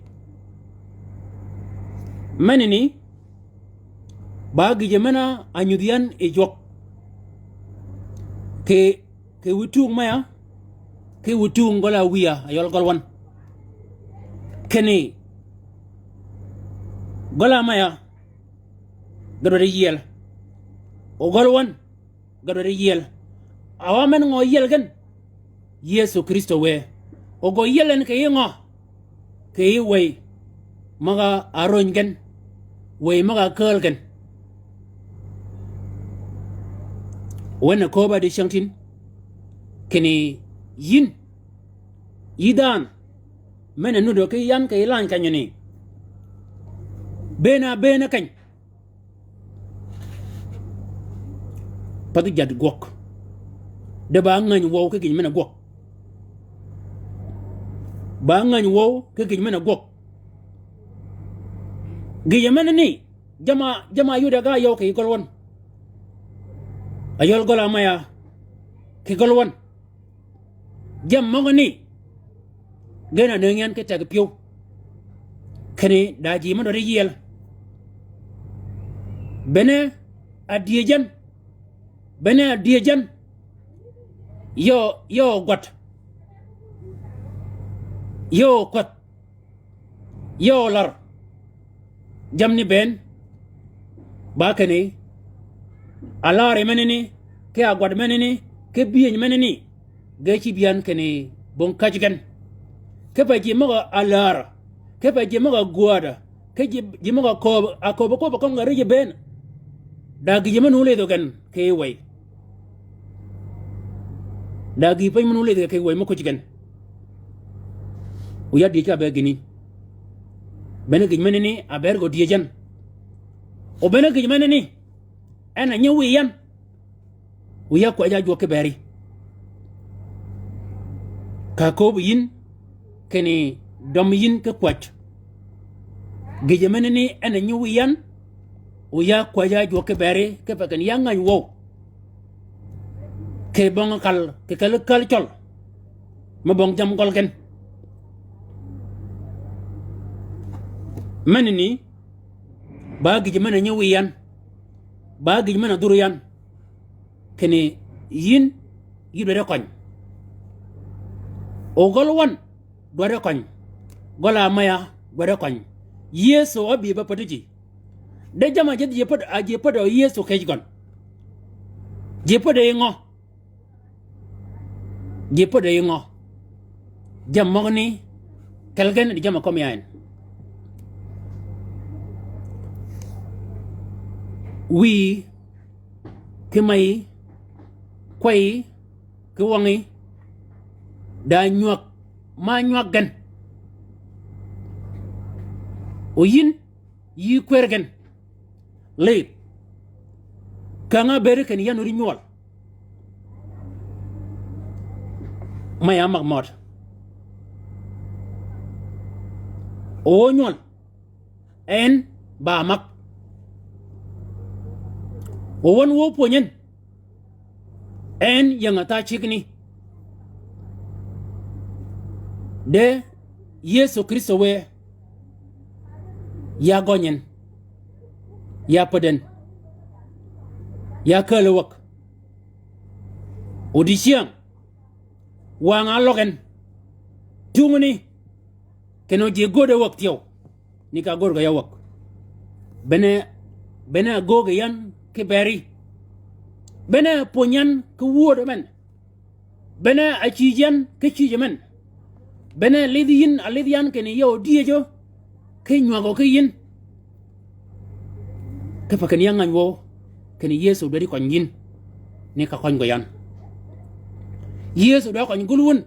Menani, ba gïjø men-a ányudh yan yi jwøk. Kì, kì wi tung maya, kì wi tung gøl-a wïya, a yøl gøl wøn. Kinni, gøl-a maya, ge dwaddi yiel. O gøl wøn, ge dwaddi yiel. Awa men ngø yiel gen. Yëso Krïstø wë. O gø yiel en kì yï ngø? Kì yï wëy møg-a áröny gen, wëy møg-a kääl gen. Wen a köbb-a dicyängtïn kinni yïn, yï dhanhø men-a nudø ki yan kì yï lany kenyø ni, bëën-a bëën keny. Path jaddi gwøg. De ba ngäny wøw ki gïn men-a gwøg. Ba ngäny wøw ki gïn men-a gwøg. Gïjø menani, jamm-a, jamm-a áyode ga yøw kì gøl wøn. Áyøl gøl-a maya kì gøl wøn. Jammì møgani gen a nëngi yan ki teg pyëw. Kinni da ji mø dwaddi yiel. Bene a dyëj yan. Bene a dyëj yan. Yø, yø gwød. Yø kwädh. Yø lar. Jammì ni bënn. Ba kinni a lari menani, ki a gwad menani, ki byëny menani. Ge cïb yan kinni bong käj gen. Kipe ji møg-a lari, kipe ji møg-a gwädø, ki ji, ji møg-a kööb, a kööb, kööb køng-a rijji bënn. Da gïjø men-a ólidhø gen kì yï wëy. Da gïï piny men-a ólidhø gen kì yï wëy mø kuj gen. O ya dyëj ka be gïni. Bene gïj menani a ber gø dyëj yan. O bene gïj menani en a nyi wiy yan. O ya kwäjji ájwøk ki beri. Ka kööb yïn kinni dømmi yïn ki kwäjji. Gïjø menani en a nyi wiy yan. O ya kwäjji ájwøk ki beri, kipe kinni ya ngäny wøw. Kì bong kal, kì kel kal cøl. Mø bong jammì gøl gen. Menani, ba gïjø men-a nyi wiy yan. Ba gïjø men-a dhur yan. Kinni yïn, yï dwaddi køny. O gøl wøn dwaddi køny. Gøl-a maya dwaddi køny. Yëso ábï ba päddi ji. De jamm-a ji, ji päddi, a ji päddi Yëso kej gøn. Ji päddi yi ngø? Ji päddi yi ngø? Jammì møgani kel gen di jamm-a kømmi ya en. Wiy ki mayi, kwäyi ki wøngi, da nywäg ma nywäg gen. O yïn, yï kwër gen. Lidh. Käng-a ábëëd kinni ya nuddi nywøl. Ma ya mäg mød. O nywøl. En ba mäg. O wøn wø pwönyi en. En ying-a thaa cigni. De Yëso Krïstø wë ya gøny en, ya päd en, ya kääl wäg. O dicyäng wang-a áløg en tungni, kinni ji göddi wäg thyew. Ni ka gör gø ya wäg. Bene, bene a göög yan ki beri. Bene a pwönyi yan ki wöddi men. Bene a cïj yan ki cïjø men. Bene a lidh yïn, a lidh yan kinni ya ódyëjø ki nywägø ki yïn. Kipe kinni ya ngäny wøw kinni Yëso dwaddi køny yïn. Ni ka køny gø yan. Yëso dwaddi køny gul wun.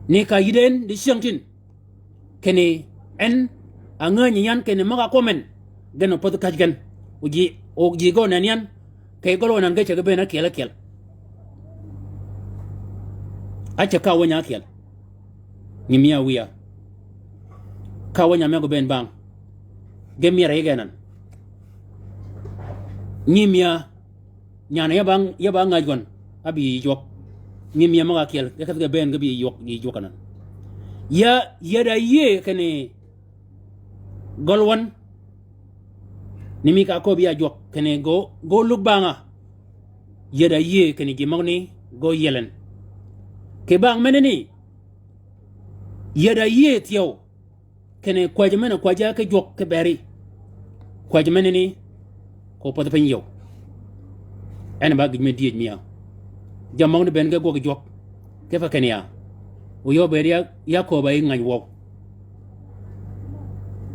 Ni ka yïddi en dicyängtïn. Kinni en a ngänyi yan kinni møg-a kwøb men gen o pädhi käj gen. O ji, o ji gø nenni yan. Kì gøl wøn an ge ceg bënn ákyel ákyel. Áceg ka wänyi ákyel. Nyiimi ya wïya. Ka wänyi ámegø bënn bang. Ge myere yi gen an. Nyiimi ya Nyan ya ba, ya ba ngäj gøn, ábï yij wøg. Nyiim ya møg-a ákyel, ya kädhi ge bënn ge bï yij wøg, yij wøg anan. Ya, ya da yïëy kinni gøl wøn, ni mi ka köbbi ya jwøk, kinni gø, gø lug bang-a. Ya da yïëy kinni ji møgani, gø yiel en. Kì bang menani, ya da yïëy thyew, kinni kwäjji men-a kwäjji ki jwøk ki beri. Kwäjji menani, ko pädhi piny yøw. En ba gïj me dyëj mi ya. Jammì møgani bënn ge gwøg jwøk. Kipe kinni ya. O yø bëëd ya, ya kööb-a yi ngäny wøw.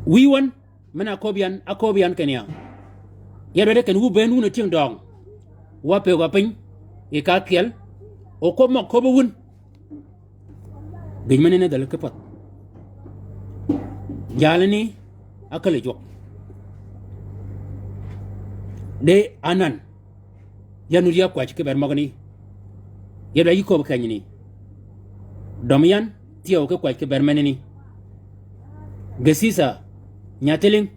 Wïy wøn, men-a ákööb yan, ákööb yan kinni ya. Ya dwaddi kinni wu bënn wun a tyëng døøng. Wa pëgø piny, yi ka ákyel, o kwøb møg köbbi wun. Gïj menani dhäli ki pädh. Jalani, ákälli jwøk. De anan. Ya nud ya kwäj ki bër møgani. Ya dwaddi yi kööb kenyani. Dømi yan, thyew ki kwäj ki bër menani. Gesisa, nyathilïng.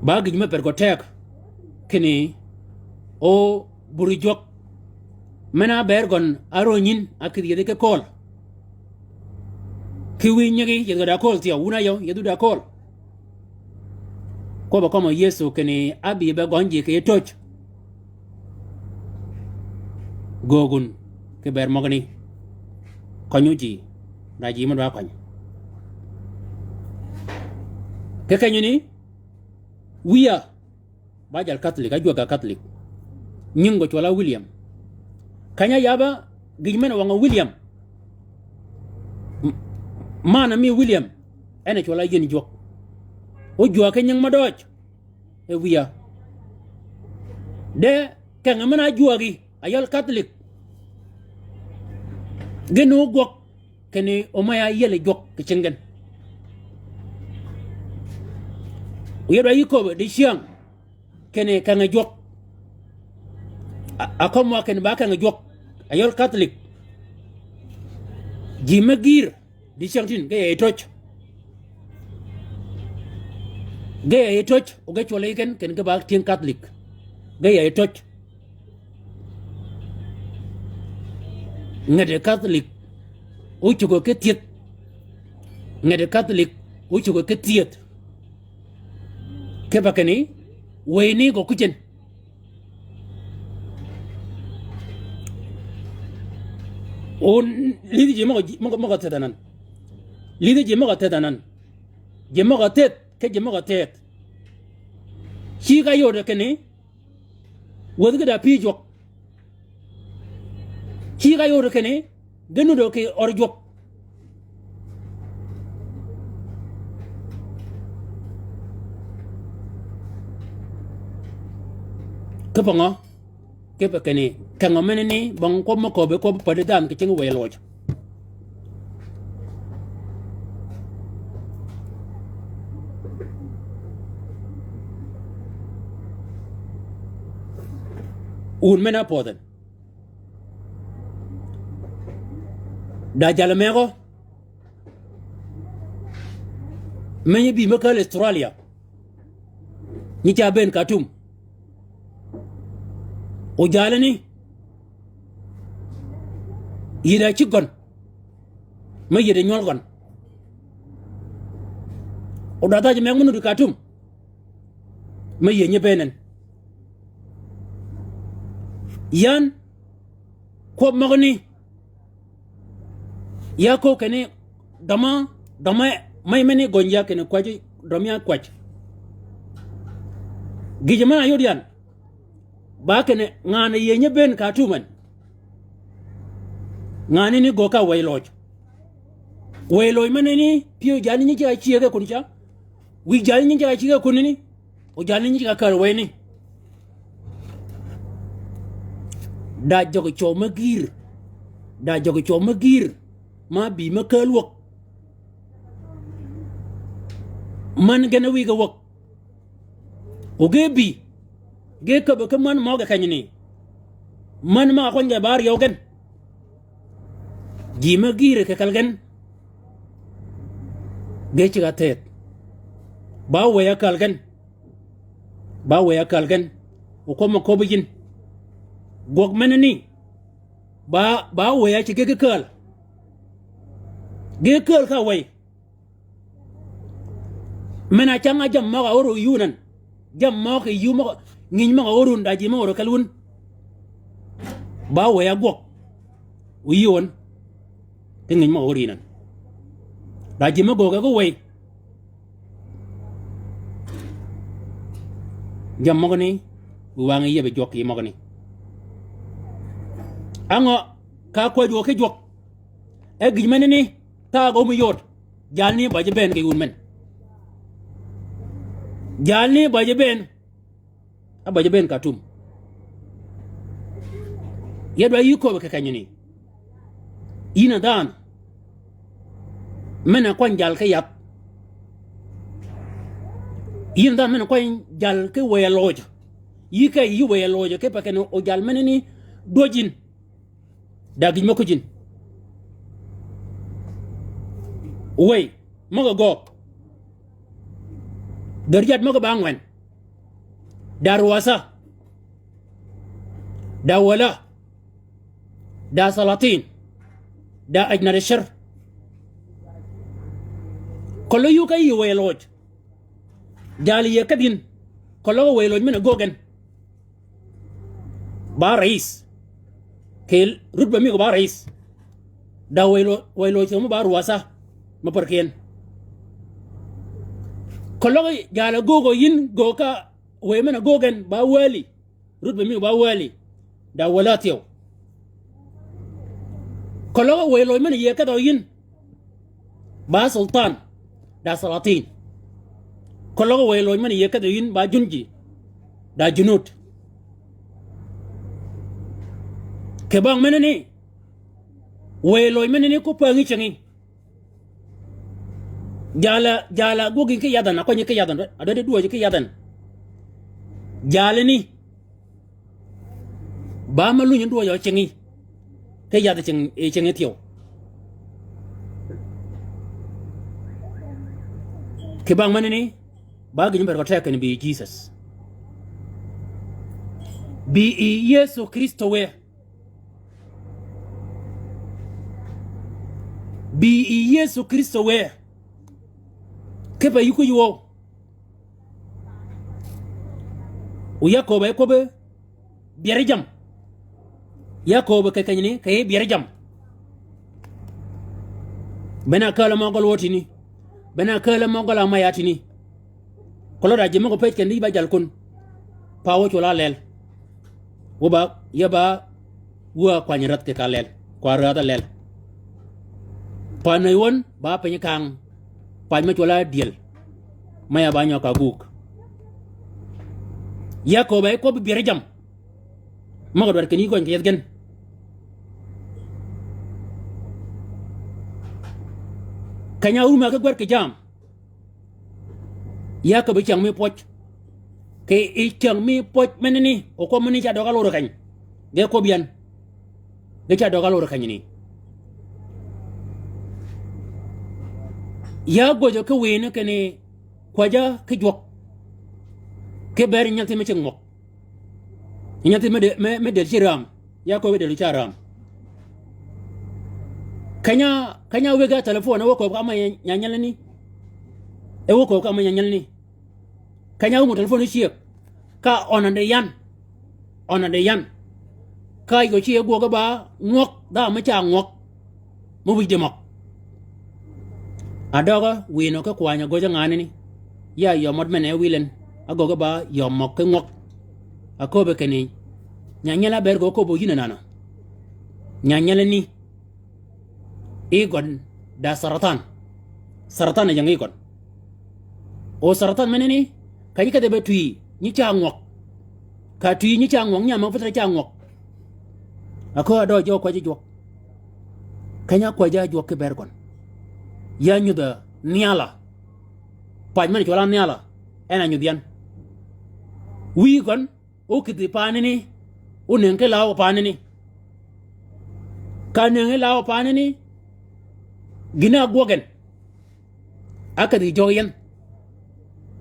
Ba gïj me per gø teg. Kinni, o buri jwøk. Men-a ábër gøn árönyi yïn, ákïdhi yedhi ki kööl. Ki wïy nyigi, yedhi gø da kööl thyew, wun áyøw, yedhu da kööl. Kwøbb-a kømmi Yëso kinni ábï be gøny ji kì yij töj. Göög wun ki bër møgani. Køny ji, da ji mø dwa køny. Ki kenyani, wïya, ba jal Catholic, ájwäg-a Catholic. Nying gø cwøl á William. Keny-a yabba gïj men-a wøng-a William. M-, man-a mi William, en a cwøl á yïn jwøk. O jwäg ki nying mø døøj. E wïya. De keng-a men-a ájwägi, a yøl Catholic. Gïn o gwøg, kinni omey-a áyiel jwøk kì cingi gen. O yie dwa yï köbbi dicyäng, kinni keng-a jwøk. A, a kømmi wa kinni ba keng-a jwøk. A yøl Catholic. Ji me gïïr, dicyäng tin, ge yie töj. Ge yie töj, o ge cwøl yi gen, kinni ge ba tyëng Catholic. Ge yie töj. Ngeti Catholic, o cuggi ki thieth. Ngeti Catholic, o cuggi ki thieth. Kipe kinni, wëyni gø kucin. O lïdhi ji møg-a, møg-a, møg-a theth anan. Lïdhi ji møg-a theth anan. Ji møg-a theth, ki ji møg-a theth. Cigg-a yode kinni, wäthi ki da pï jwøk. Cigg-a yode kinni, ge nudø kì ør jwøk. Kipe ngø? Kipe kinni, keng-a menani, bong kwøb mø köbbi kwøb päddi dhanhø kì cingi wëy loj. Wun men-a ápödh en. Da jal megø. Menyi bï me kääl Australia. Nyi ca bëën Khartoum. O jalani. Yïddi a cïg gøn. Me yïddi nywøl gøn. O da dhaj meg me nudi Khartoum. Me yïëny bëën en. Yan, kwøb møgani. Ya köög kinni, døma, døma, mey meni gøny ya kinni kwäjji, dømi ya kwäj. Gïjø men-a áyod yan. Ba kinni, ngan-a yïëny bëën Khartoum en. Ngan-a ni gögg ka wëy loj. Wëy loj menani, pyëw jalni nyi ceg-a cyëge kun ca. Wïj jalni nyi ceg-a cyëge kunani. O jalni nyi ceg-a kääl wëyni. Da jøggi cwøw me gïïr. Da jøggi cwøw me gïïr. Ma bï me kääl wäg. Man gen a wïge wäg. O ge bï. Ge käbbi ki män møge kenyani. Män møg-a kwany ge ba ryøw gen. Ji me gïïr kì kal gen. Ge ceg-a theth. Ba wëy-a kal gen. Ba wëy-a kal gen. O kwøb mø köbbi yïn. Gwøg menani. Ba, ba wëy-a ceg ge ki kääl. Ge kääl ka wëy. Men-a cäng-a jammì møg-a óru yï wun en. Jammì møg-a kì yï møg-a, ngïny møg-a óru wun da ji møg-a óru kel wun. Ba wëy-a gwøg. Wu yï wun. Ki ngïny møg-a óru yïn en. Da ji møg-a gögge ki wëy. Jammì møgani, wi wang-a yïëbe jwøk kì møgani. Á ngø ka kwäjji wø ki jwøk? E gïj menani thaag ómi yod. Jalni bajji bënn kì wun men. Jalni bajji bënn. Á bajji bënn Khartoum. Ya dwa yï köbbi kì kenyani. Yïn a dhanhø men-a kwany jal ki yath. Yïn a dhanhø men-a kwany jal ki wëy-a lojø. Yï ke yï wëy-a lojø kipe kinni o jal menani dwäj yïn. Da gïj mø køjjin. Wëy møg-a göög. Däryad møg-a ba ángwen. Da ruwasa. Da wala. Da salatin. Da ajnad ashar. Keløg yï ke yï wëy-a lojø. Jal yï kedh yïn. Keløg wëy-a lojø men-a göög en. Ba rais. Kì rutba mi gø ba rais. Da wëy lo, wëy lojø mø ba ruwasa. Mø pär ki en. Keløg jal-a göög yïn göög ka wëy men-a göög en ba wali. Rutba mi gø ba wali. Da wala thyew. Keløg wëy lojø men-a yï kedhø yïn. Ba sultan, da salatin. Keløg wëy lojø men-a yï kedhø yïn ba junji, da junud. Kì bang menani, wëy lojø menani ko pängí cingi. Jal-a, jal-a gwøg yïn ki yadhøn, a kwany yï ki yadhøn, a dwaddi dwäjji ki yadhøn. Jalani, ba ma lunyi dwøjø cingi. Ki yath cingi, e cingi thyew. Kì bang menani, ba gïj mø bër kö teg kinni bï yï Jisøs. Bï yï Yëso Krïstø wë. Bï yï Yëso Krïstø wë. Kipe yï kwïj wøw. O ya kööbø e kwøbbi byeri jammì. Ya kööbø kì kenyani kì yij byeri jammì. Bene akääl mø gøl wø tïni. Bene akääl mø gøl amaya tïni. Keløg da ji møg-a pëj kinni yï ba jal kun. Pa wø cwøl-a lel. Wø ba, ya ba wä kwany räth kì ka lel, kwa räth-a lel. Pan nëy wøn ba piny kang, pany mø cwøl-a dyël, mø ya ba nyøg ka gug. Ya kööbø e kwøbbi byeri jammì. Møg-a dwaddi kinni yï gøny kì yethi gen. Keny-a árum-a ki gwed kì jammì. Ya köbbi cyäng mi pwøj. Kì yij cyäng mi pwøj menani, o kwøb menani ca døg-a lor keny. Ge kwøb yan. Ge ca døg-a lor kenyani. Ya gwöjø ki wiini kinni kwäjja ki jwøk. Ki ber nyathi me cing ngøk. Nyathi me de-, me, me del ci räm. Ya köbbi del ca räm. Keny-a, keny-a wëgg-a telefon, e wä kööb ka ma nya-, nyanyalani. E wä kööb ka ma nyanyalani. Keny-a wum telefon cyëg. Ka ønani yan. Ønani yan. Ka yij gø ci e gwøg ba ngwøk, dha me ca ngwøk. Mø wïj di møg. Adøg-a wiinø ki kwany-a göjji nganani. Ya yøm mød men-a e wil en. Agöggi ba yøm møg ki ngwøk. Aköbbi kinni. Nyanyal-a ber gø köbbi yïn a nanø. Nyanyalani. Yï gøn da saratan. Saratan a jeng yï gøn. O saratan menani, keny-a kedhi be twi, nyi ca ngwøk. Ka twi nyi ca ngwøk, nyi a møg pithre ca ngwøk. Aköö adø jø kwäjji jwøk. Keny-a kwäjji jwøk ki ber gøn. Ya nyudh-a nhial-a. Paj men cwøl-a nhial-a. En a nyudh yan. Wïyi gøn, o kïdhi paanani, o nëngi ki law paanani. Ka nëngi law paanani, gïn-a ágwøg en. Ákedhi jøg yien.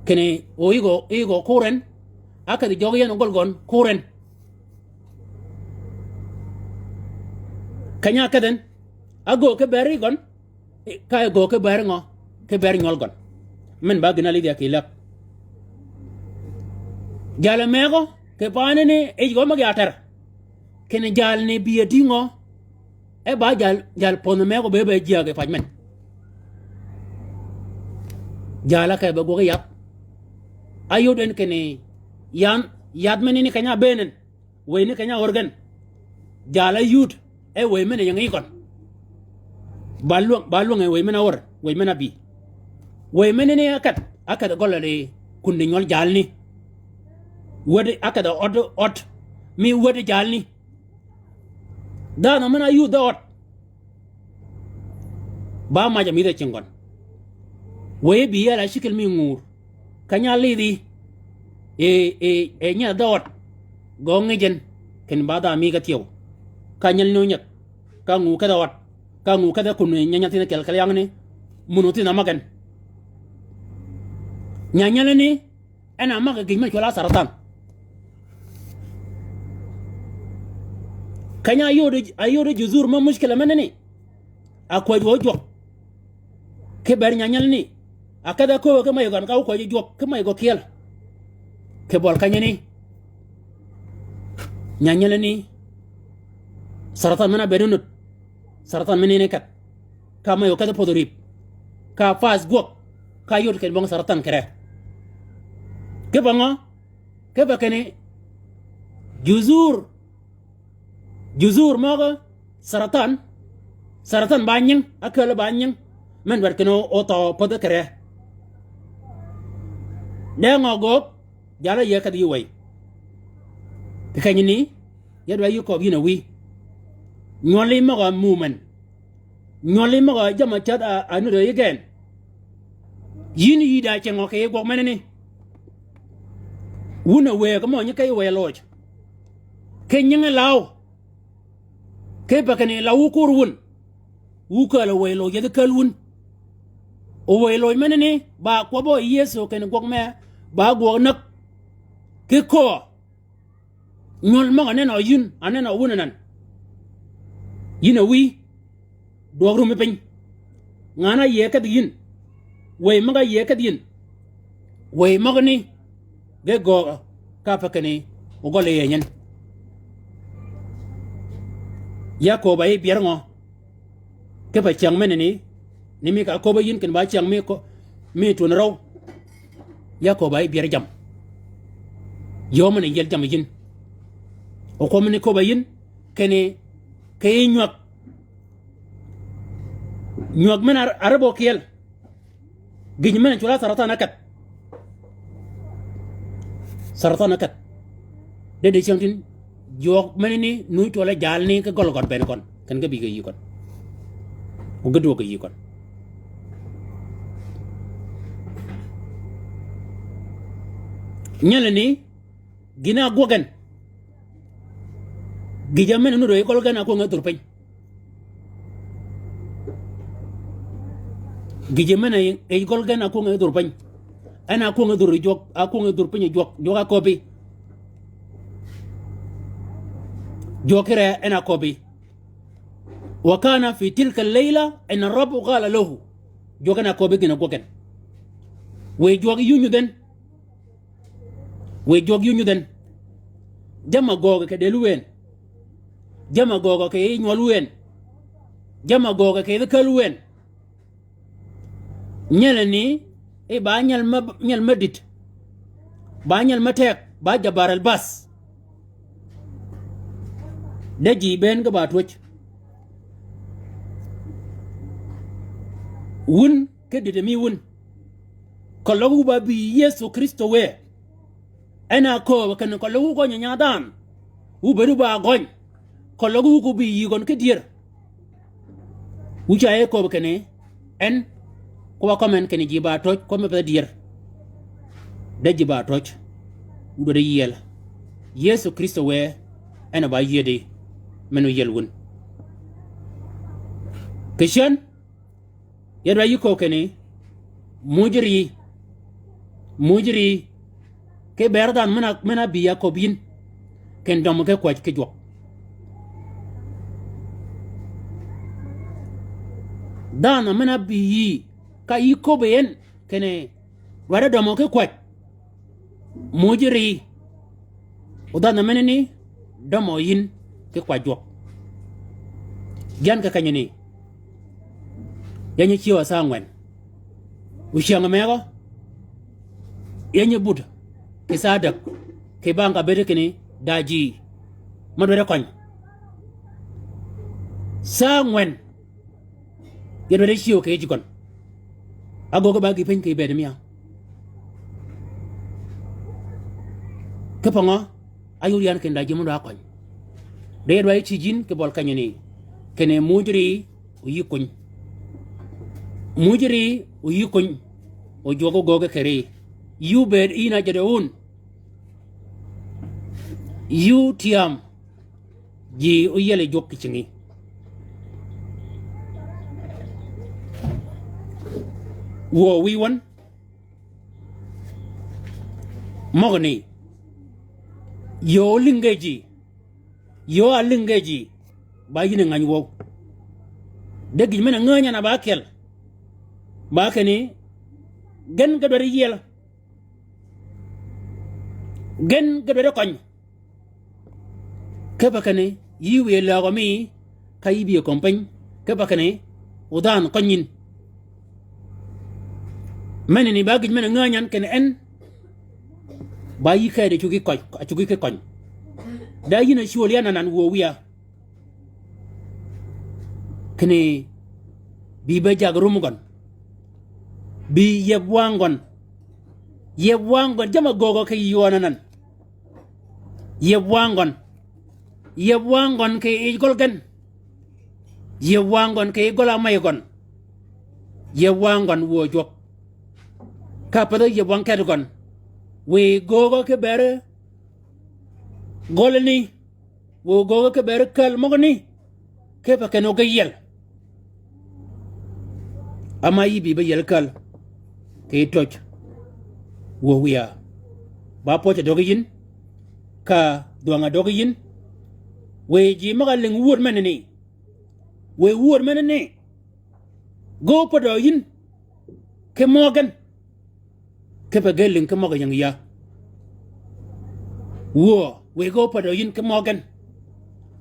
Kinni o yïgø, yïgø kur en. Ákedhi jøg yien o gøl gøn kur en. Keny-a ákedh en. Ágöög ki ber yï gøn. Ka e göög ki ber ngø, ki ber nywøl gøn. Men ba gïn-a lidh ya kì läg. Jal-a mëgø, kì paanani, yij gø møg-a tær. Kinni jal-ni bï-a dï ngø, e ba jal, jal pödh mëgø be, be jyääg yi pac men. Jal-a ke be gwøg yi yath. Áyod en kinni, yan, yath menani keny-a ábëën en. Wëy ni keny-a ör gen. Jal-a yud, e wëy men-a ying yi gøn. Ba lwäng, ba lwäng e wëy men-a wør, wëy men-a bï. Wëy men-a ni ákedh, ákedh gøl-a di kun di nywøl jalni. Wädi ákedh ød, ød, mi wädi jalni. Dhanhø men-a yudh dhø ød. Ba mac-a mïdhi cinggøn. Wëy bï yel-a cïkil mi ngur. Keny-a álïdhi. E, e, e nyidh dhø ød. Gø ngij en. Ken ba dha mi ka thyew. Ka nyel ni onyäg. Ka ngu kedh ød. Ka ngu kedh kun nya nyathïn-a kyel kelli yangni. Mun othïn-a mag en. Nya nyel ni. En a mag gïj me cwøl-a tharathan. Keny-a áyoddi, áyoddi judhur me mushkila menani. A kwäj wø jwøk. Ki ber nyanyal ni. A kedh-a kööbø ki mej gøn ka wø kwäj jwøk ki mej gø kyel. Ki bøl kenyani. Nyanyal ni. Tharathan men-a bëëd nud. Tharathan men-a ni kedh. Ka mej gø kedh pödh rïp. Ka fas gwøg. Ka yod ken bong tharathan kere. Kipe ngø? Kipe kinni judhur. Judhur møgø tharathan. Tharathan ba nying, ákääl ba nying. Men dwaddi kinni o, o thøø pädhi kere. De ngø göög, jal-a yï ákedh yï wëy. Kì kenyani, ya dwaddi yï kööb yïn a wïy. Nywøli møg-a mumen. Nywøli møg-a jamm-a cädh-a, a nuddi yi gen. Yïn yï da cingø kì yij gwøg menani. Wun a wëgg mø nyi key wëy loj. Ki nyingi law. Ki pa kinni law wu kur wun. Wu kääl a wëy loj, yethi kääl wun. O wëy loj menani, ba kwøbbø Yëso kinni gwøg me, ba gwøg näg. Ki köö. Nywøl møg-a nenø yïn, a nenø wun anan. Yïn a wïy, dwøg rumi piny. Ngan-a áyïe kedhi yïn. Wëy møg-a áyïe kedhi yïn. Wëy møgani, ge göög ka pa kinni, ogøl yi yien. Ya kööb-a yi byer ngø? Kipe cyäng menani, ni mi ka köbb-a yïn kinni ba cyäng mi ko, mi twöni røw. Ya köbb-a yi byer jammì. Yöö men-a yiel jammì yïn. O kwøb men-a köbb-a yïn, kinni, kì yij nywäg. Nywäg men-a ar-, arabø kyel. Gïj men-a cwøl-a tharathan ákedh. Tharathan ákedh. De di cyäng tin, jwøk menani, nu cwøl-a jalni ki gøl gøn bënn gøn. Ken ge bï ge yï gøn. O ge dwøg ge yï gøn. Nyelani, gïn-a ágwøg en. Gïjø men-a nudd yi gøl gen a kwönge dhur piny. Gïjø men-a yi gøl gen a kwönge dhur piny. En a kwönge dhur jwøk, a kwönge dhur piny jwøk, jwøk a köbbi. Jwøk kire en a köbbi. Wa kana fi tilka al-layla inna Rabbu qala lahu. Jwøk en a köbbi gïn-a gwøg en. Wëy jwøk yï nyudh en. Wëy jwøk yï nyudh en. Jamm-a göög kì dëlli wën. Jamm-a göög kì yij nywøl wën. Jamm-a göög kì yij kääl wën. Nyelani, e ba nyel me, nyel me dït. Ba nyel me teg, ba jabbar al-ba's. De ji bënn ge ba twöj. Wun, ki dït mi wun. Keløg wu ba bï Yëso Krïstø wë. En a kööb kinni keløg wu gøny nya dhanhø. Wu bëëd wu ba gøny. Keløg wu ko bï yï gøn ki dyër. Wu ca yi kööb kinni, en, kwøbb-a kømmi en kinni ji ba töj, kwøb me pe dyër. De ji ba töj. Wu dwaddi yiel. Yëso Krïstø wë, en a ba yiedi. Men-a yiel wun. Kì cän, ya dwaddi yï kööb kinni, muuj rií. Muuj rií. Ki ber dhanhø men-a, men-a bï ya köbbi yïn. Ken dømmi ki kwäj ki jwøk. Dhanhø men-a bï yï, ka yï köbbi en, kinni, dwaddi dømmi ki kwäj. Muuj rií. O dhanhø menani, dømmø yïn ki kwäj jwøk. Gïn kì kenyani. Ya nyi ciew-a saa ángwen. O cyäng megø. Ya nyi buti. Kì saa ádäg. Kì bang ka bëëdi kinni, da ji. Me dwaddi køny. Saa ángwen. Ya dwaddi cïw kì yij gøn. Ágöggi ba gï piny kì bëëd mia. Ki pøngø, áyod yan kinni da ji mø dwa køny. De ya dwaddi cïj yïn kì bøl kenyani. Kinni mujri oyï kuny. Mujri oyï kuny. O jwøk ógöggi kì ri. Yï obëëd yïn a jadø wun. Yï otyam. Ji óyiel yi jwøk kì cingi. Wuö wïy wøn. Møgani. Yöö lïnge ji. Yöö a lïnge ji. Ba yïn a ngäny wöw. De gïj men-a ngänyan a ba kyel. Ba kinni. Gen ge dwaddi yiel. Gen ge dwaddi køny. Kipe kinni, yï wiy löögø mi, ka yï bï kömi piny, kipe kinni, odhanhø køny yïn. Menani ba gïj men-a ngänyan kinni en, ba yï kedi cuggi køny, cuggi ki køny. Da yïn a cwöl yan anan wuö wiya. Kinni, bï be jaggi rum gøn. Bï yieb wang gøn. Yieb wang gøn, jamm-a göögø kì yï ywan anan. Yieb wang gøn. Yieb wang gøn kì yij gøl gen. Yieb wang gøn kì yij gøl-a mey gøn. Yieb wang gøn wuö jwøk. Ka pädhi yieb wang ket gøn. Wiy göögø ki beri gøl ni. Wuö göögø ki beri käl møgani. Kipe kinni o ge yiel. Ama yï bï be yiel käl. Kì töj. Wuö wiya. Ba pwøj a döggi yïn. Ka dhwäng a döggi yïn. Wiy ji møg-a lïng wööd menani. Wiy wööd menani. Ge ópädø yïn. Ki mø gen. Kipe ge lïng ki møg-a ying ya. Wuö, wiy ge ópädø yïn ki mø gen.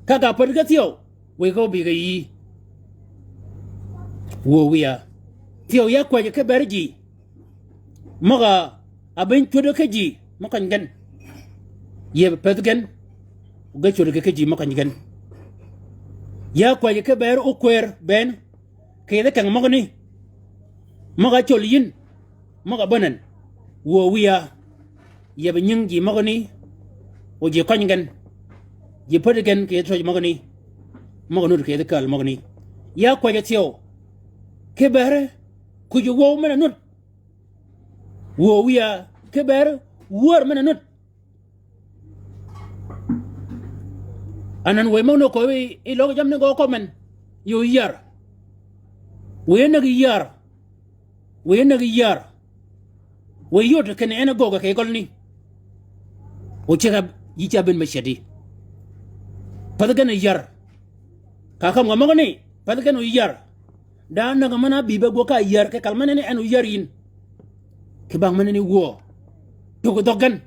Ka ga pädhi ge thyew, wiy ge óbï ge yï. Wuö wiya. Thyew ya kwäjji ki beri ji. Møg-a ábïny cwöddi ki ji, mø køny gen. Yieb pädhi gen, ge cwöddi ki ji mø køny gen. Ya kwäjji ki beri ókwër bënn, kì yij keng møgani. Møg-a ácöl yïn. Møg-a bänen. Wuö wiya. Yieb nying ji møgani. O ji køny gen. Ji pädhi gen kì yij töj møgani. Møg-a nud kì yij käl møgani. Ya kwäjji thyew. Ki beri. Kuj wöw men-a nud. Wuö wiya. Ki beri. Wör men-a nud. Anan wëy møg-a nöög kööb yi, yi løg jammì ni gø kømmi men. Yöö yär. Wëy ánäg yär. Wëy ánäg yär. Wëy yod kinni en a göög kì gøl ni. O ceg-a yï ca bënn me cedi. Pädhi gen yär. Ka kømmi gø møgani, pädhi gen o yär. Da näg men-a ábï be gwøg ka yär, kì kal menani en o yär yïn. Kì bang menani wuö. Tug dhøg gen.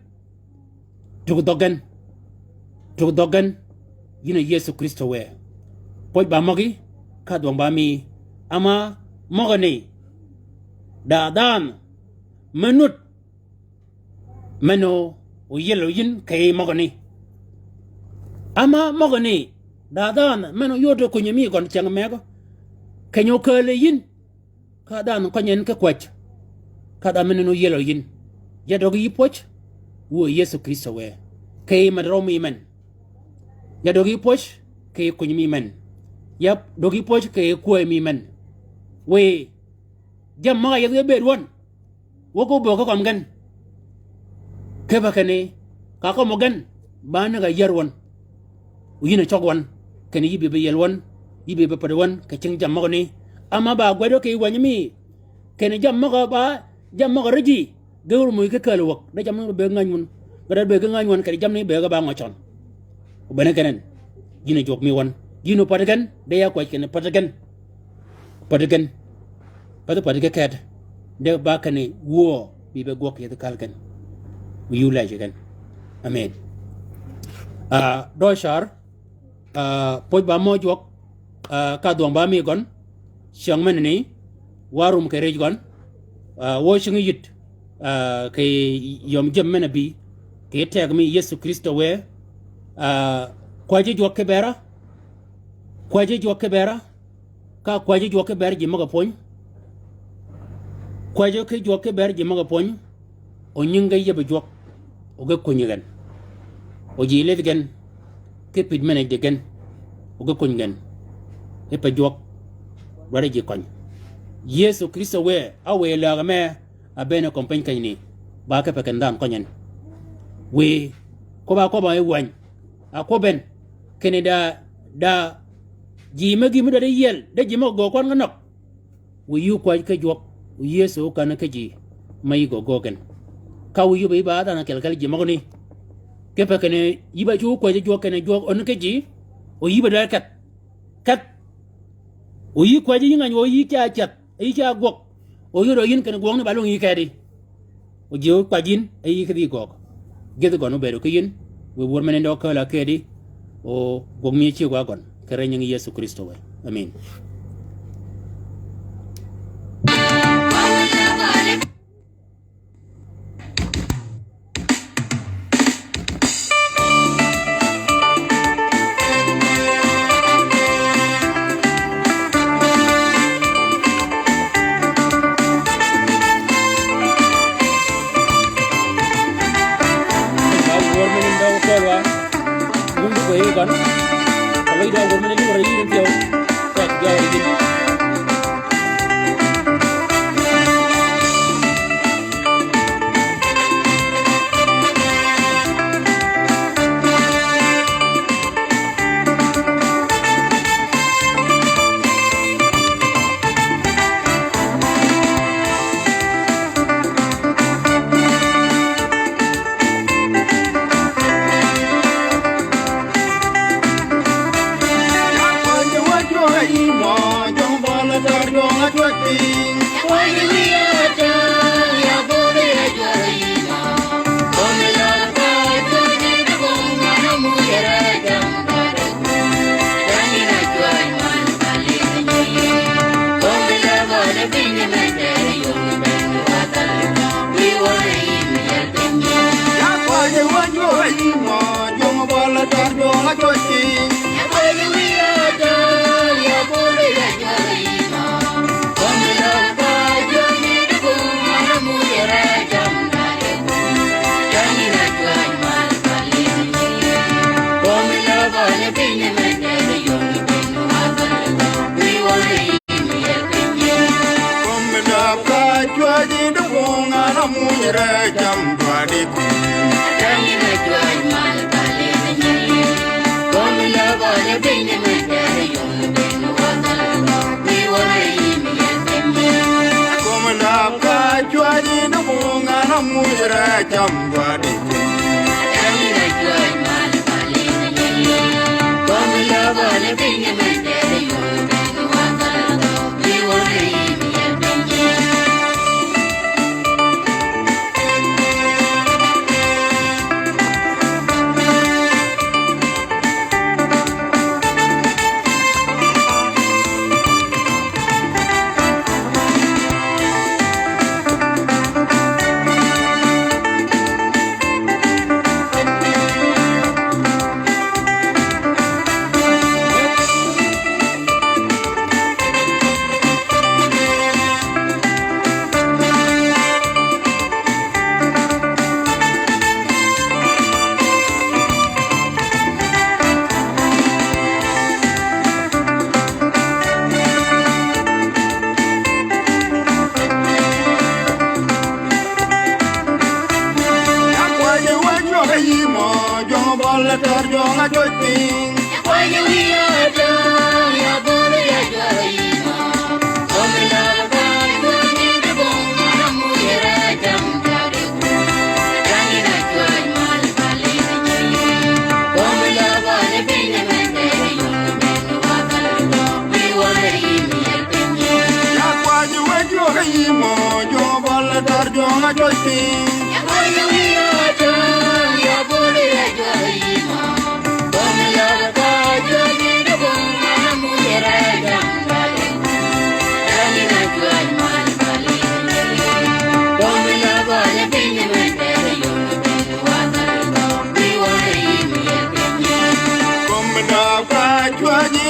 Tug dhøg gen. Tug dhøg gen. Yïn a Yëso Krïstø wë. Pwøj ba møgí, ka dhwøng ba mi. Ama møgani. Da dhanhø. Me nud. Men-a óyielø yïn kì yij møgani. Ama møgani, da dhanhø, men-a óyoddi kunyi mi gøn cyäng megø. Keny-a ókääl yi yïn. Ka dhanhø køny en ki kwäj. Ka dhanhø men-a óyielø yïn. Ya døggi yï pwøj. Wuö Yëso Krïstø wë. Kì yij mad røw mi men. Ya døggi yï pwøj. Kì yij kunyi mi men. Ya døggi yï pwøj kì yij kwäy mi men. Wiy. Jammì møg-a yethi ge bëëd wøn. Wø ko böggi kømmi gen. Kipe kinni, ka kømmi gen, ba näg-a yär wøn. O yïn a cøg wøn, kinni yï bï be yiel wøn, yï bï be pädhi wøn, kì cing jammì møgani. Ama ba gwed wø kì wänyi mi, kinni jammì møg-a ba, jammì møg-a ri ji, ge wur mø yï ki kääl wäg, de jammì ni be ge ngäny wøn, ge de be ge ngäny wøn, kinni jammì ni be ge ba ngø cøn. O bene gen en. Yïn a jwøk mi wøn. Yïn o pädhi gen, de ya kwäj kinni pädhi gen. Pädhi gen. Pädhi pädhi gen keti. De ba kinni wuö bï be gwøg yethi kal gen. Wi yï lejji gen. Amen. Ah, dø car. Ah, pwøj ba mø jwøk. Ah, ka dhwøng ba mi gøn. Cyäng menani. Wa rum kì rij gøn. Ah, wø cing yït. Ah, kì yøm jammì men-a bï. Kì tegø mi Yëso Krïstø wë. Ah, kwäjji jwøk kì bera. Kwäjji jwøk ki bera, ka kwäjji jwøk ki ber ji møg-a pwöny. Kwäjji ki jwøk ki ber ji møg-a pwöny. O nyingi ge yïbbi jwøk, o ge kunyi gen. O ji lidh gen, ki pïd menejdi gen, o ge kunyi gen. Ipe jwøk, dwaddi ji køny. Yëso Krïstø wë, a wë läg me, a bëën kömi piny kenyni, ba kipe kinni dhanhø køny en. Wiy, kwøbb-a kwøbb-a e wäny, a kwøbbi en, kinni da, da, ji me gïn me dwaddi yiel, de ji møg-a göög kwøn ge nøg. Wiy yï kwäjji ki jwøk, wiy Yëso känni ki ji, me yï gø göög gen. Ka wiy yï be yï ba dhanhø kel kel ji møgani. Kipe kinni, yï ba cwøw kwäjji jwøk kinni jwøk øni ki ji, o yï be dwaddi kedh. Kedh. O yï kwäjji yï ngäny o yï ca ceth, yï ca gwøg. O yï rø yïn kinni gwøgni ba lwøng yï kedi. O ji kwäjji yïn, e yï ki dhï gøøg. Gïdhi gøn obëëd ki yïn, wiy wör men-a ninde ókääl-a kedi, o gwøg mi áceg wa gøn, kì ri nyingi Yëso Krïstø wë. Amin.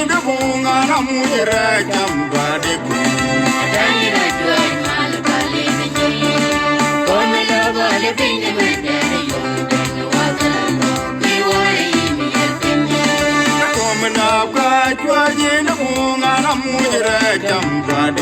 Di bung ana muj re cam ba di bung. Kom na ka chwa ji di bung ana muj re cam ba di